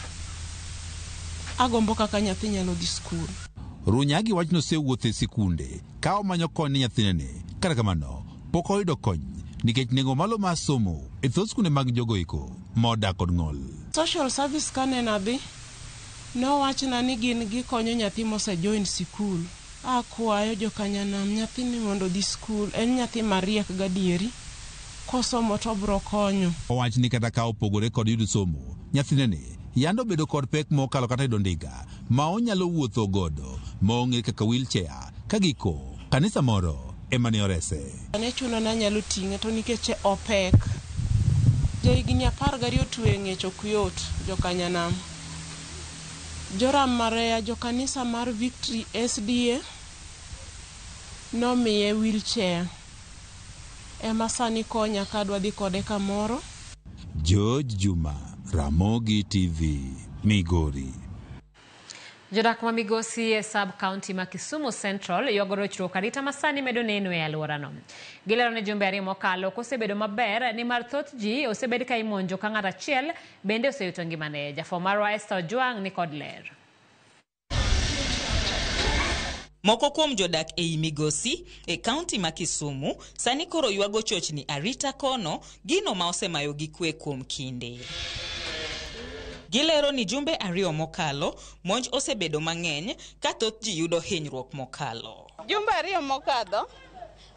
Agombo kaka nyathi nyalo dhi skul. Runyagi wach nosewuotho e sikunde ka omanyo kony ne nyathinene. Kata kamano, pok oyudo kony nikech nengo malo mar somo e thoth skunde mag jogo eko modak kod ng'ol. Social service kane nadhi, nowachna ni gin gikonyo nyathi mosejoin sikul. Akwayo jokanyanam nyathini mondo odhi skul. En nyathi mariek gadieri. Kosomo to obro konyo. Owach ni kata ka opogore kod yudo somo, nyathineni yando bedo kod pek mokalo kata yudo ndiga ma onyalo wuotho godo ma ong'e kaka wheelchair ka giko kanisa moro ema ne orese. Ne chuno na anyalo ting'e to nikech opek. Jahigni 12 twe ng'ech ok yot jokanyanam. Joram Mareya jokanisa mar Victory SDA nomiye wheelchair. Ema sani konya kadwa dhi kode kamoro. George Juma, Ramogi TV, Migori. Jodak ma Migosi e sub county ma Kisumu Central ywago rochruok arita ma sani medo neno e alworano. Gilero ni jumbe ariyo mokalo kosebedo maber nimar thoth ji osebed ka imonjo ka ng'ato achiel bende oseyuto ngimane. Jafwambo marwa Esther Ojwang' ni kod ler. Moko kuom jodak ei Migosi e kaunti ma Kisumu sani koro ywago chochni arita kono, gino ma osemayogi kwe kuom kinde. Gilero ni jumbe ariyo mokalo, monj osebedo mang'eny ka thoth ji yudo hinyruok mokalo. Jumbe ariyo mokadho,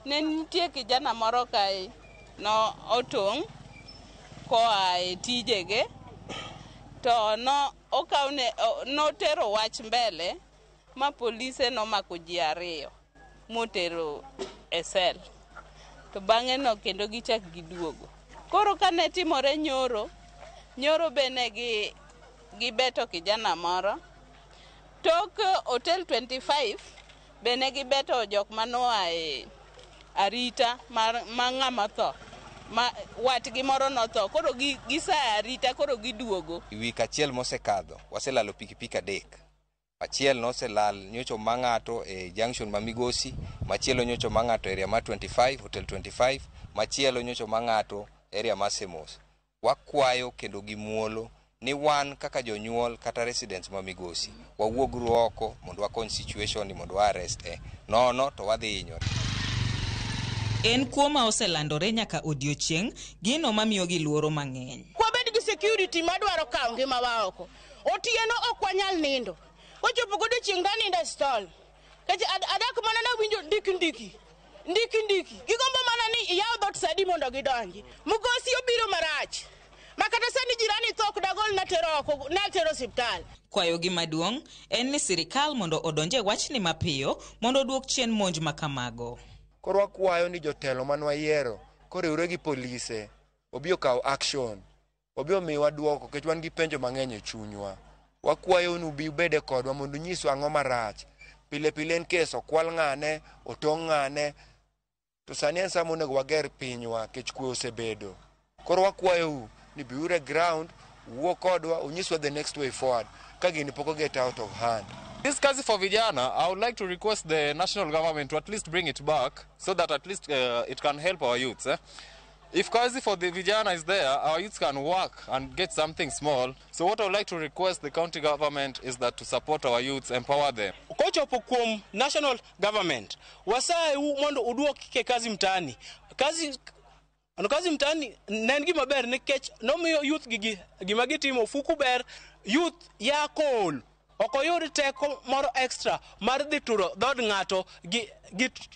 ne nitie kijana moro kae no otong' koa e tijege To no okawne notero wach mbele ma polise nomako ji 2 motero e sel. To bang'e no kendo gichak giduogo. Koro kane timore nyoro, nyoro bene gibeto kijana moro. Tok Hotel 25 bene gibeto jok manoa e arita mar ma ng'ama tho. Ma watgi moro notho, koro gisa arita, koro giduogo. Wik achiel mosekadho, waselalo pikipiki 3. Achiel noselal nyocho ma ng'ato e junction ma Migosi, machielo nyocho ma ng'ato area ma 25, Hotel 25, machielo nyocho ma ng'ato area ma Semos. Wakwayo kendo gi muolo ni wan kaka jonyuol kata residents ma Migosi, wawuogru oko mondo wakony situation ni mondo wa arrest e. Nono to wadhi hinyore. En kuo ma oselandore nyaka odiochieng', gino mamiyogi luoro mang'eny. Wabed gi security madwaro kawo ngimawa oko. Otieno ok wanyal nindo. Kochopo godiochieng' tanindo e stall. Nikech adak mana nawinjo ndiki ndiki. Ndiki ndiki. Gigombo mana ni iyaw dhoot sa adi mondo gidonji. Mugosi obiro marach. Ma kata sani jirani tho ok dagol natero oko, natero osiptal. Kwayogi maduong' en ni sirikal mondo odonje wachni mapiyo mondo oduok chien monj ma kamago. Koro wakwayo ni jotelo mane wayiero koriwre gi polise obi okaw action, obi omiwa duoko nikech wan gi penjo mang'eny e chunywa. Wakwayo ni ubi ubede kodwa mondo unyiswa ang'o marach. Pile pile en kes okwal ng'ane, otong' ng'ane, to sani en sama onego wager pinywa nikech kwe osebedo. Koro wakwayou ni biuru e ground, uwuo kodwa, unyiswa the next way forward ka gini pok get out of hand. This kazi for vijana, I would like to request the national government to at least bring it back so that at least it can help our youths. If kazi for the vijana is there, our youths can work and get something small. So what I would like to request the county government is that to support our youths, empower them. Kochopo kuom national government, wasayu mondo uduok ke kazi mtaani. Kazi ano kazi mtaani ne en gima ber nikech nomiyo youth gigi gima gitimo ofuku ber, youth ya kool. Ok oyud teko moro extra mar dhi turo dhood ng'ato gi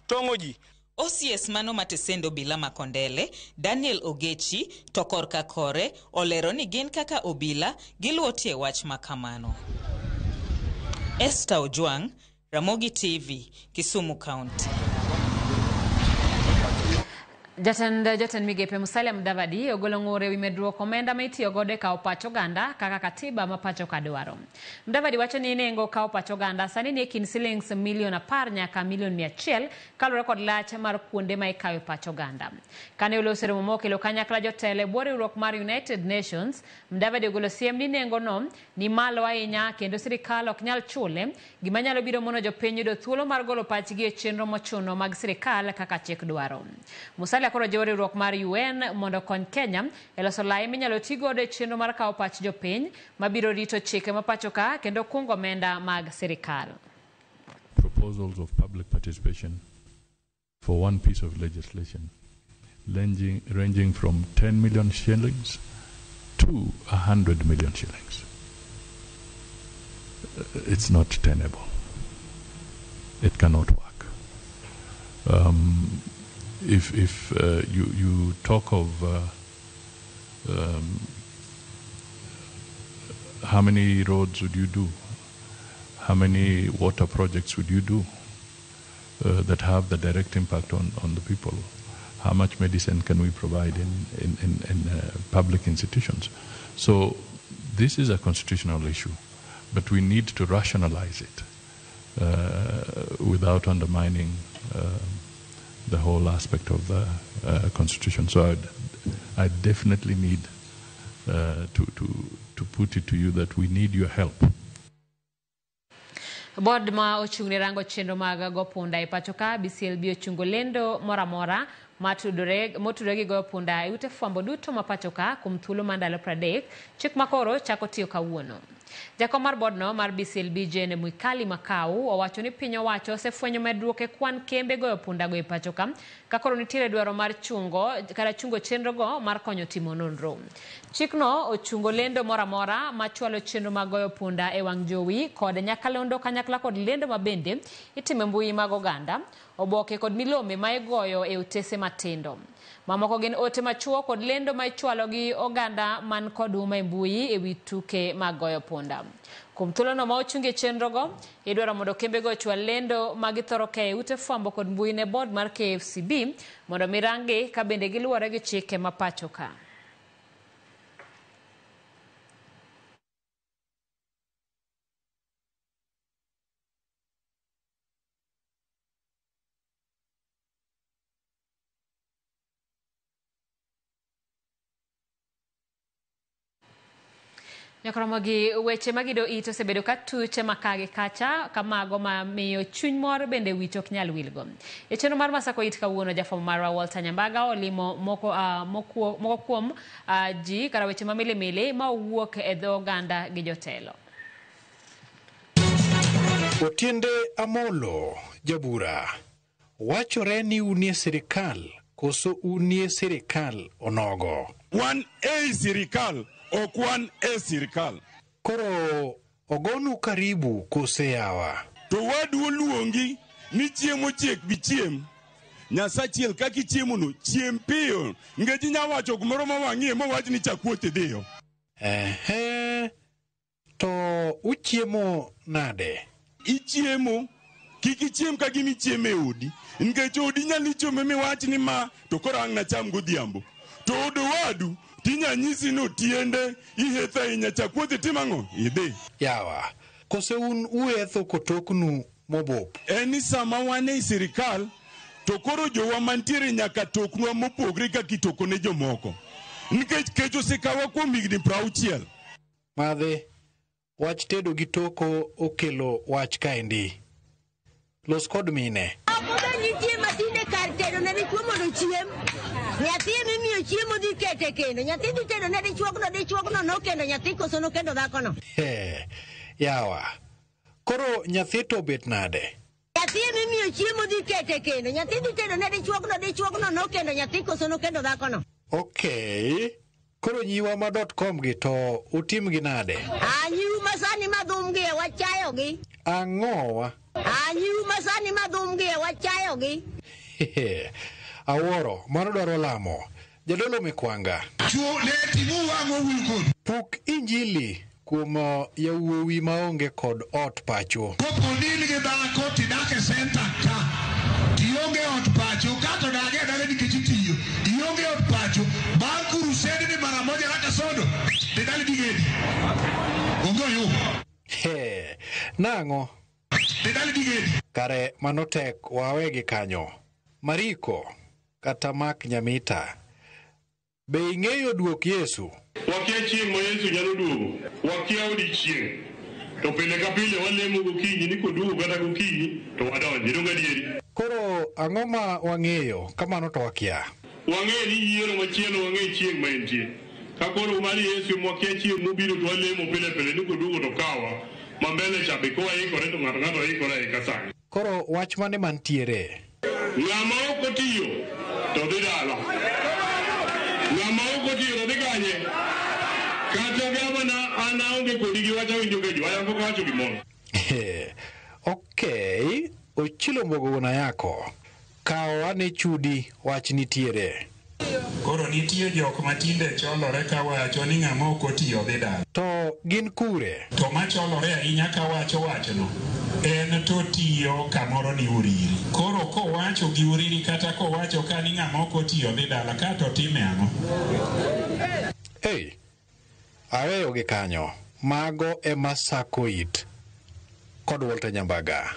tong'o ji. OCS mano matesendo obila Makondele, Daniel Ogechi, to korka kore olero ni gin kaka obila giluwo tie wach makamano. Esther Ojwang, Ramogi TV, Kisumu County. Jatend migepe Musalia Mudavadi ogolo ng'ur ewi medruok omenda ma itiyo godo e kawo pach oganda kaka katiba ma pacho ka dwaro. Mudavadi wacho ni nengo kawo pach oganda sani ni e kind silings milion 10 nyaka milion 100 kaluwore kod lach mar kuonde ma ikawe pach oganda. Kane oloso romo mokelo kanyakla jotelo e bwo riwruok mar United Nations, Mudavadi ogolo siem ni nengo no ni malo ahinya kendo sirikal ok nyal chule, gima nyalo biro mono jopiny yudo thuolo mar golo pachgi e chenro mochuno mag sirikal kaka chik dwaro. Musalia koro jiwo riwruok mar UN mondo okony Kenya e loso lai minyalo ti godo e chenro mar kawo pach jopiny mabiro rito chike ma pacho ka kendo kungo omenda mag sirikal. Proposals of public participation for one piece of legislation ranging from 10 million shillings to 100 million shillings. It's not tenable. It cannot work. If you talk of how many roads would you do, how many water projects would you do that have the direct impact on the people, how much medicine can we provide in public institutions? So this is a constitutional issue, but we need to rationalize it without undermining the whole aspect of the constitution. So I definitely need to put it to you that we need your help. Board ma ochung' ne rango chenro mag go punda e pacho ka BCLB ochungo lendo moro amora motudore gi goyo punda e ute fwambo duto ma pacho ka kuom thuolo mar ndalo 30, chik makoro chako tiyo kawuono. Jakom mar boardno mar BCLB Jane Mwikali Makau owacho ni piny owacho osefwenyo medruok e kwan kembe goyo punda go e pacho ka koro nitiere dwaro mar chungo chenro go mar konyo timo nonro. Chikno ochungo lendo moro amora machwalo chenro mag goyo punda e wang' jowi kod nyakalondo kanyakla kod lendo mabende itimo e mbui mag oganda. oboke kod milome ma igoyo e otese matindo. Mamoko gin ote machuok kod lendo ma ichwalo gi oganda man kod huma e mbui e wi tuke mag goyo punda. Kuom thuolono ma ochungie chenrogo, idwaro mondo kembego ochwal lendo ma githoro keyo e ute fwambo kod mbui ne board mar KFCB mondo mi ranggi ka bende giluwore gi chike ma pacho ka. Nyakoromogi weche magido it osebedo ka tuche makagi kacha kamago ma miyo chuny mor bende wich ok nyal wilgo. E chenro mar Masako It kawuono jafwambo marwa Walter Nyambaga olimo moko, moko kuom ji kara weche ma milimili ma owuok e dho oganda gi jotelo. Otiende Amolo, jabura, wachore ni unie sirikal koso unie sirikal onogo? Wan ei sirikal, ok wan e sirikal. Koro ogonu karibu kose yawa? To wadu oluongi ni chiemo chiek bi chiem. Nyasachiel kaka ichiemono, chiem piyo. Nikech inya wacho gimoro ma wang'iye mowach ni chakuoth idhiyo. Ehe, to uchiemo nade? Ichiemo, kik ichiem ka gima ichiemo e odi. Nikech odi inyalo chiemo miwach ni ma to koro ang' nacham godhiambo. To od owadu tinya nyisi ni otiende ihetho ahinya chakuoth itim ang'o? Idhi. Yawa, kose un uetho kotoknu mobop? En ni sama wan ei sirikal to koro jowa mantiere nyaka toknwa mopogre kaka itoko ne jomoko. Nikech kech osekawa kuom higni 60. Madhe, wach tedo gi toko okelo wach kaendi. Los kod mine. Be nitie matinde kar tedo ne dichuo mondo ochiem. Nyathi emimiyo chiemo dhi kete kendo. Nyathi dhi tedo ne dichuogno, dichuogno nokendo nyathi koso nokendo dhakono. He, yawa. Koro nyathi to obet nade? Nyathi emimiyo chiemo dhi kete kendo. Nyathi dhi tedo ne dichuogno, dichuogno nokendo nyathi koso nokendo dhakono. Okay. Koro nyiwa ma .com gi to utim gi nade? Ah, nyiu masani madhum gi e wachayogi. Ang'owa? Ah, nyiu masani madhum gi e wachayogi. Awuoro, mano dwaro lamo. Jadolo Mikwanga. Chuo ne ting'u wang' owil kodu. Puk injili kuom yawuowi maonge kod ot pacho. Kopo ni in gi dhako tidak e senta ka, tionge ot pacho, kato dage adage nikech itiyo, ionge ot pacho, bang' kurused ni mara moja kaka sodo, tidali digedi. Onge oyugo. He, nang'o? Tidali digedi. Kare mano tek wawe gi kanyo. Mariko kata Mark Nyamita. Be ing'eyo duok Yesu? Wakia chieng' ma Yesu nyalo duogo, wakia odiechieng'. To pile ka pile walemo gokinyi ni koduogo kata gokinyi to wadonji, donge adieri? Koro ang'o ma wang'eyo kamano to wakia? Wang'eyo ni yiero machielo wang'e chieng' ma entie. Ka koro mar Yesu mwakia chieng' mobiro to walemo pile pile ni koduogo to kawa. Ma mbele cha be kowaikore to ng'ato ng'ato oikore aika sani. Koro wach mane mantiere? Ng'ama ok otiyo to dhi dala. Ng'ama ok otiyo to dhi kanye? Kata gavana an aonge kodi gi wach awinjo ka ji wacho pok awacho gimoro. Okay, Ochilo Mbogo wuon Ayako. Kaw ane chudi wach nitiere. Koro nitie jok matinde cholore kawacho ni ng'ama ok otiyo dhi dala. To gin kure? To macholore ahinya kawacho wachno en to tiyo kamoro ni Uriri. Koro kowacho gi Uriri kata kowacho ka ni ng'ama ok otiyo dhi dala ka to time ang'o? Hey, aweyo gi kanyo. Mago ema sako it kod Walter Nyambaga.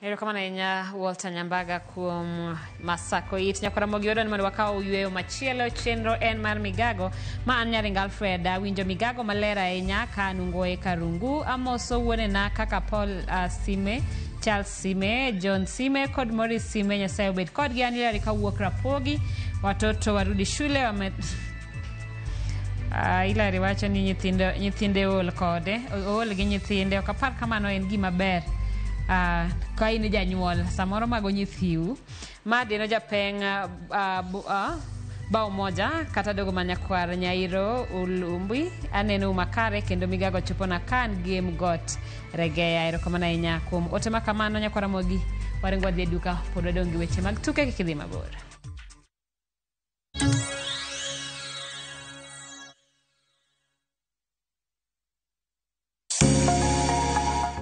Erokamano ahinya Walter Nyambaga kuom Masako It. Nyakwaramogi wadwa ni mondo wakaw yweyo machielo. Chenro en mar migago ma an Nyaringa Alfred. Awinjo migago maler ahinya ka anungoe karungu. Amoso wuonena kaka Paul Sime, Charles Sime, John Sime kod Maurice Sime. Nyasaye obed kodgi. An Hilary kawuok Rapogi. Watoto warudi shule wame... Hilary wacho ni nyithinde ol kode, ool gi nyithinde. Ok apar kamano en gima ber. Ka in janyuol samoro mago nyithiu. Ma Deno Japeng Bao moja kata dogo manyakwar Nyairo Ulumbi aneno makare kendo migago chopona kan game got Regeya. Erokamano ahinya kuom ote ma kamano nyakwar Ramogi. Waringo wadhi e duka pod wadong' gi weche mag tuke kik idhi mabor.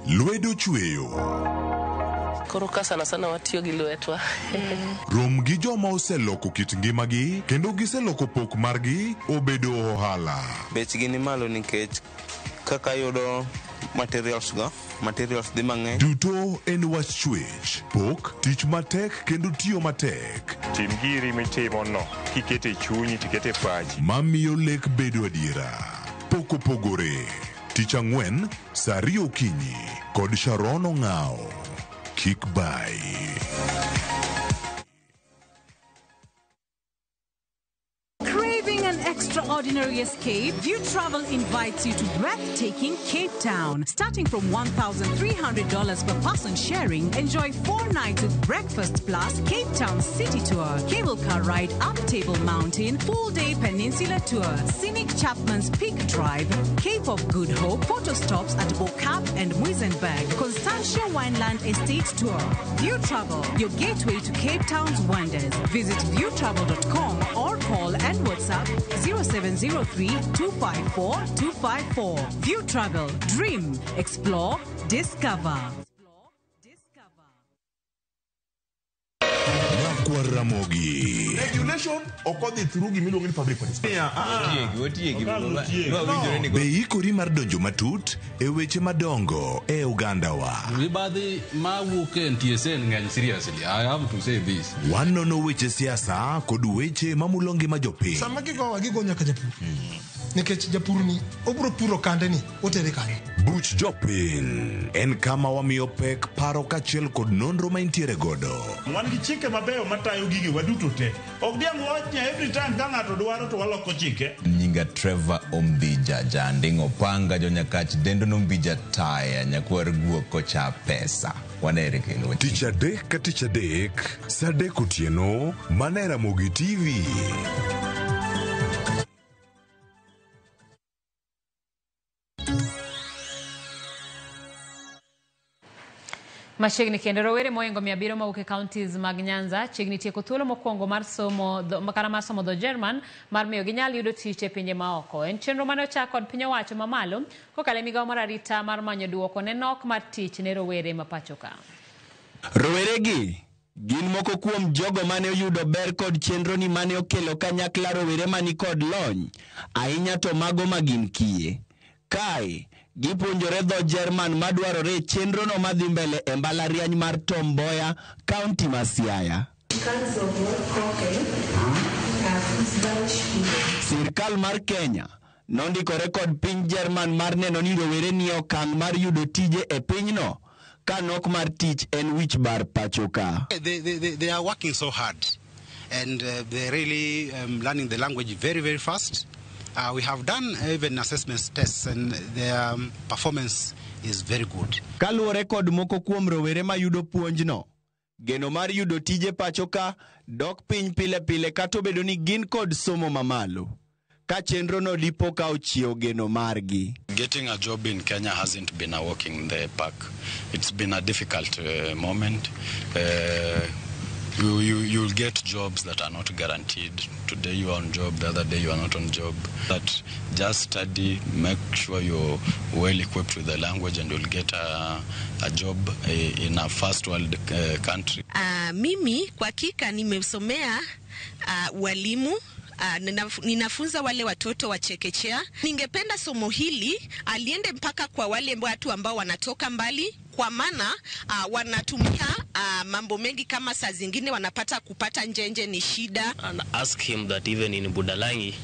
Lwedo chweyo. Koro ka sana sana watiyo gi lwetwa. Rom gi joma oseloko kit ngimagi kendo giseloko pok margi obedo ohala. Bechgi ni malo nikech kaka yudo materials go, materials dhi mang'eny. Duto en wach chwech, pok, tich matek kendo tiyo matek. Tim giri mitimo no kikete e chunyi tikete e pachi. Mamiyo lek bedo adiera. Pok opogore. Tich ang'wen, saa ariyo okinyi kod Sharon Ong'ao. Kik bai. Craving an extraordinary escape? View Travel invites you to breathtaking Cape Town. Starting from $1,300 per person sharing, enjoy 4 nights with breakfast plus Cape Town City Tour, cable car ride up Table Mountain, full-day peninsula tour, scenic Chapman's Peak Drive, Cape of Good Hope, photo stops at Bo-Kaap and Muizenberg, Constantia Wineland Estate Tour. View Travel, your gateway to Cape Town's wonders. Visit viewtravel.com or call and WhatsApp 0703 254 254. View Travel, dream, explore, discover. Nyakwar Ramogi. Regulation ok odhi through gimiluongo ni public participation. Be ikori mar donjo matut e weche madongo e ogandawa. Mibadhi mawuok e NTSA ng'eny seriously. I have to say this. Wanono weche siasa kod weche mamulo ngima jopiny. Sama gigowa gigo nyaka japur. Nikech japur ni obiro puro kande ni otere kanye. Buch jopiny en kama wamiyo pek paro kaachiel kod nonro ma intiere godo. Wan gi chike mabeyo matayo gige waduto te. Ok diang' wach ni every time ka ng'ato dwaro to waloko chike. Nyinga Trevor Ombija Janding'o Panga Jonyakach Dendo Nombija Taya Nyakwar Guok Kocha Pesa. Wanere kendo. Tich adek ka tich adek, saa adek otieno, mana e Ramogi TV. Machiegni kendo rowere mohingo 700 mawuok e counties mag Nyanza chiegni tieko thuolo mokwongo mar somo kata mar somo dho German mar miyo ginyal yudo tich e pinje maoko. En chenro mane ochak kod piny owacho mamalo kokalo e migawo mar arita mar manyo duoko ne nok mar tich ne rowere ma pacho ka. Roweregi gin moko kuom jogo mane oyudo ber kod chenro ni mane okelo kanyakla rowere mani kod lony, ahinya to mago ma gin kiye. Kae gipuonjore dho Jerman madwarore e chenrono madhi mbele e mbalariany mar Tom Mboya, kaunti ma Siaya. Sirkal mar Kenya nondikore kod piny Jerman mar neno ni rowere nie okang' mar yudo tije e pinyno ka nok mar tich en wich bar pacho ka. They are working so hard and they're really learning the language very, very fast. We have done even assessment tests and their performance is very good. Kaluwore kod moko kuom rowere mayudo puonjno, geno mar yudo tije pacho ka dok piny pile pile kata obedo ni gin kod somo mamalo. Ka chenrono dipo ka ochiewo geno margi. Getting a job in Kenya hasn't been a walk in the park. It's been a difficult moment. You'll get jobs that are not guaranteed. Today you are on job, the other day you are not on job. But just study, make sure you're well equipped with the language and you'll get a job in a first world country. Mimi kwa hakika nimesomea ualimu. Ninafunza wale watoto wa chekechea. Ningependa somo hili aliende mpaka kwa wale watu ambao wanatoka mbali, kwa maana wanatumia mambo mengi kama saa zingine wanapata kupata njenje ni shida. And ask him that even in Budalangi,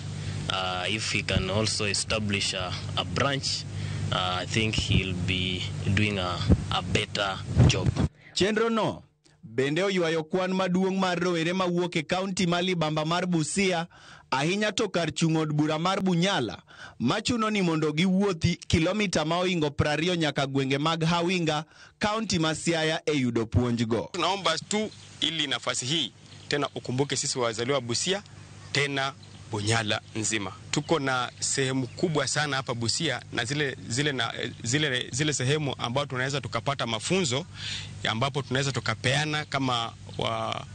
if he can also establish a branch, I think he'll be doing a better job. Chenro no bende oywayo kwan maduong' mar rowere mawuok e kaunti ma libamba mar Busia, ahinya to kar chung' od bura mar Bunyala, machuno ni mondo giwuothi kilomita ma ohingo 20 nyaka gwenge mag Hawinga, kaunti ma Siaya e yudo puonjgo. Tunaomba tu ili nafasi hii tena ukumbuke sisi wazaliwa Busia tena Bunyala nzima. Tuko na sehemu kubwa sana hapa Busia na zile sehemu ambapo tunaweza tukapata mafunzo ambapo tunaweza tukapeana kama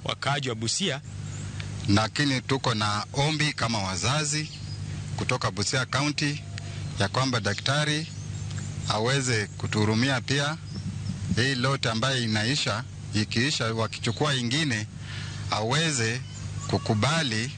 wakaaji wa Busia. Lakini tuko na ombi kama wazazi kutoka Busia County ya kwamba daktari aweze kutuhurumia pia hii lote ambayo inaisha, ikiisha wakichukua ingine aweze kukubali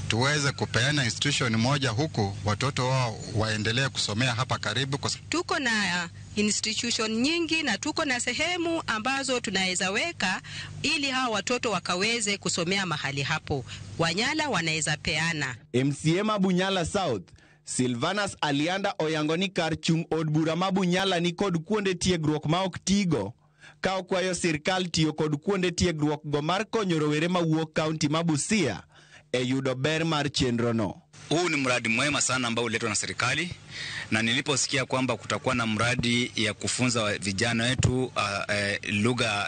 tuweze kupeana institution moja huku watoto wao waendelee kusomea hapa karibu. Tuko na institution nyingi na tuko na sehemu ambazo tunaweza weka ili hawa watoto wakaweze kusomea mahali hapo. Wanyala wanaweza peana. MCA ma Bunyala South Silvanus Alianda oyango ni kar chung' od bura ma Bunyala ni kod kuonde tiegruok ma ok tigo ka okwayo sirkal tiyo kod kuonde tiegruok go mar konyo rowere mawuok kaunti ma Busia e yudo ber mar chenro no. Huu ni mradi mwema sana ambao uletwa na serikali, na niliposikia kwamba kutakuwa na mradi ya kufunza vijana wetu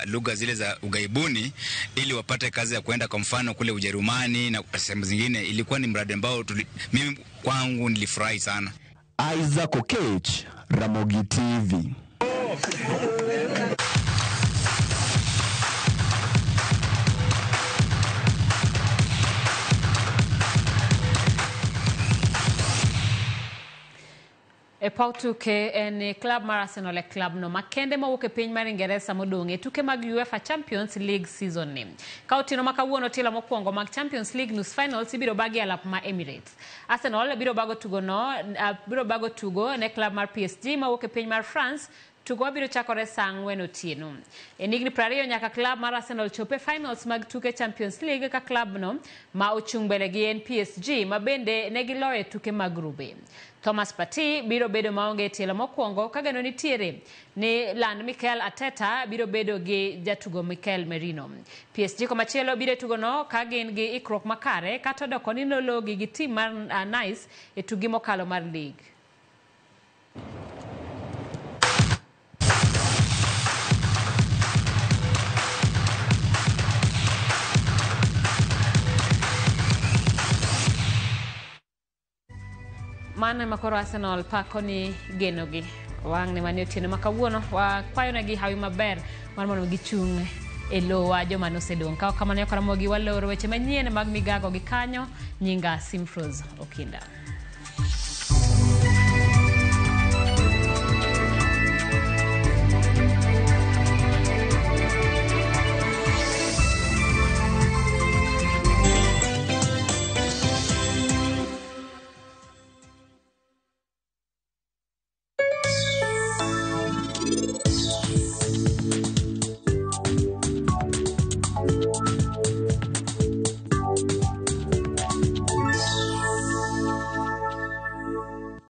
lugha zile za ugaibuni ili wapate kazi ya kuenda kwa mfano kule Ujerumani na sehemu zingine, ilikuwa ni mradi ambao mimi kwangu nilifurahi sana. Isaac Okech, Ramogi TV. E paw tuke en klab mar Arsenal e klab no makende mawuok e piny mar Ingeresa modong' e tuke mag UEFA Champions League season ni. Ka otieno ma kawuono tielo mokwongo mag Champions League nus finals ibiro bagi e alap ma Emirates. Arsenal biro bago tugo ne klab mar PSG mawuok e piny mar France. Tugo biro chakore saa 4 otieno. E higni 20 nyaka klab mar Arsenal chope finals mag tuke Champions League ka klab no ma ochung' mbele gi en PSG ma bende ne giloyo tuke mag grube. Thomas Partey biro bedo maonge tielo mokwongo ka geno nitiere ni land Mikel Arteta biro bedo gi jatugo Mikel Merino. PSG komachielo biro tugo no ka gin gi ikruok makare kata doko ni nologi gi tim mar Nice e tugi mokalo mar league. Mano ema koro Arsenal pako ni genogi. Wang' ne mane otieno ma kawuono wakwayonegi hawi maber mar mondo gichung' e lowa joma nosedong'. Ka ok kamano Ramogi waloro weche manyien mag migago gi kanyo. Nyinga Simfrose Okinda.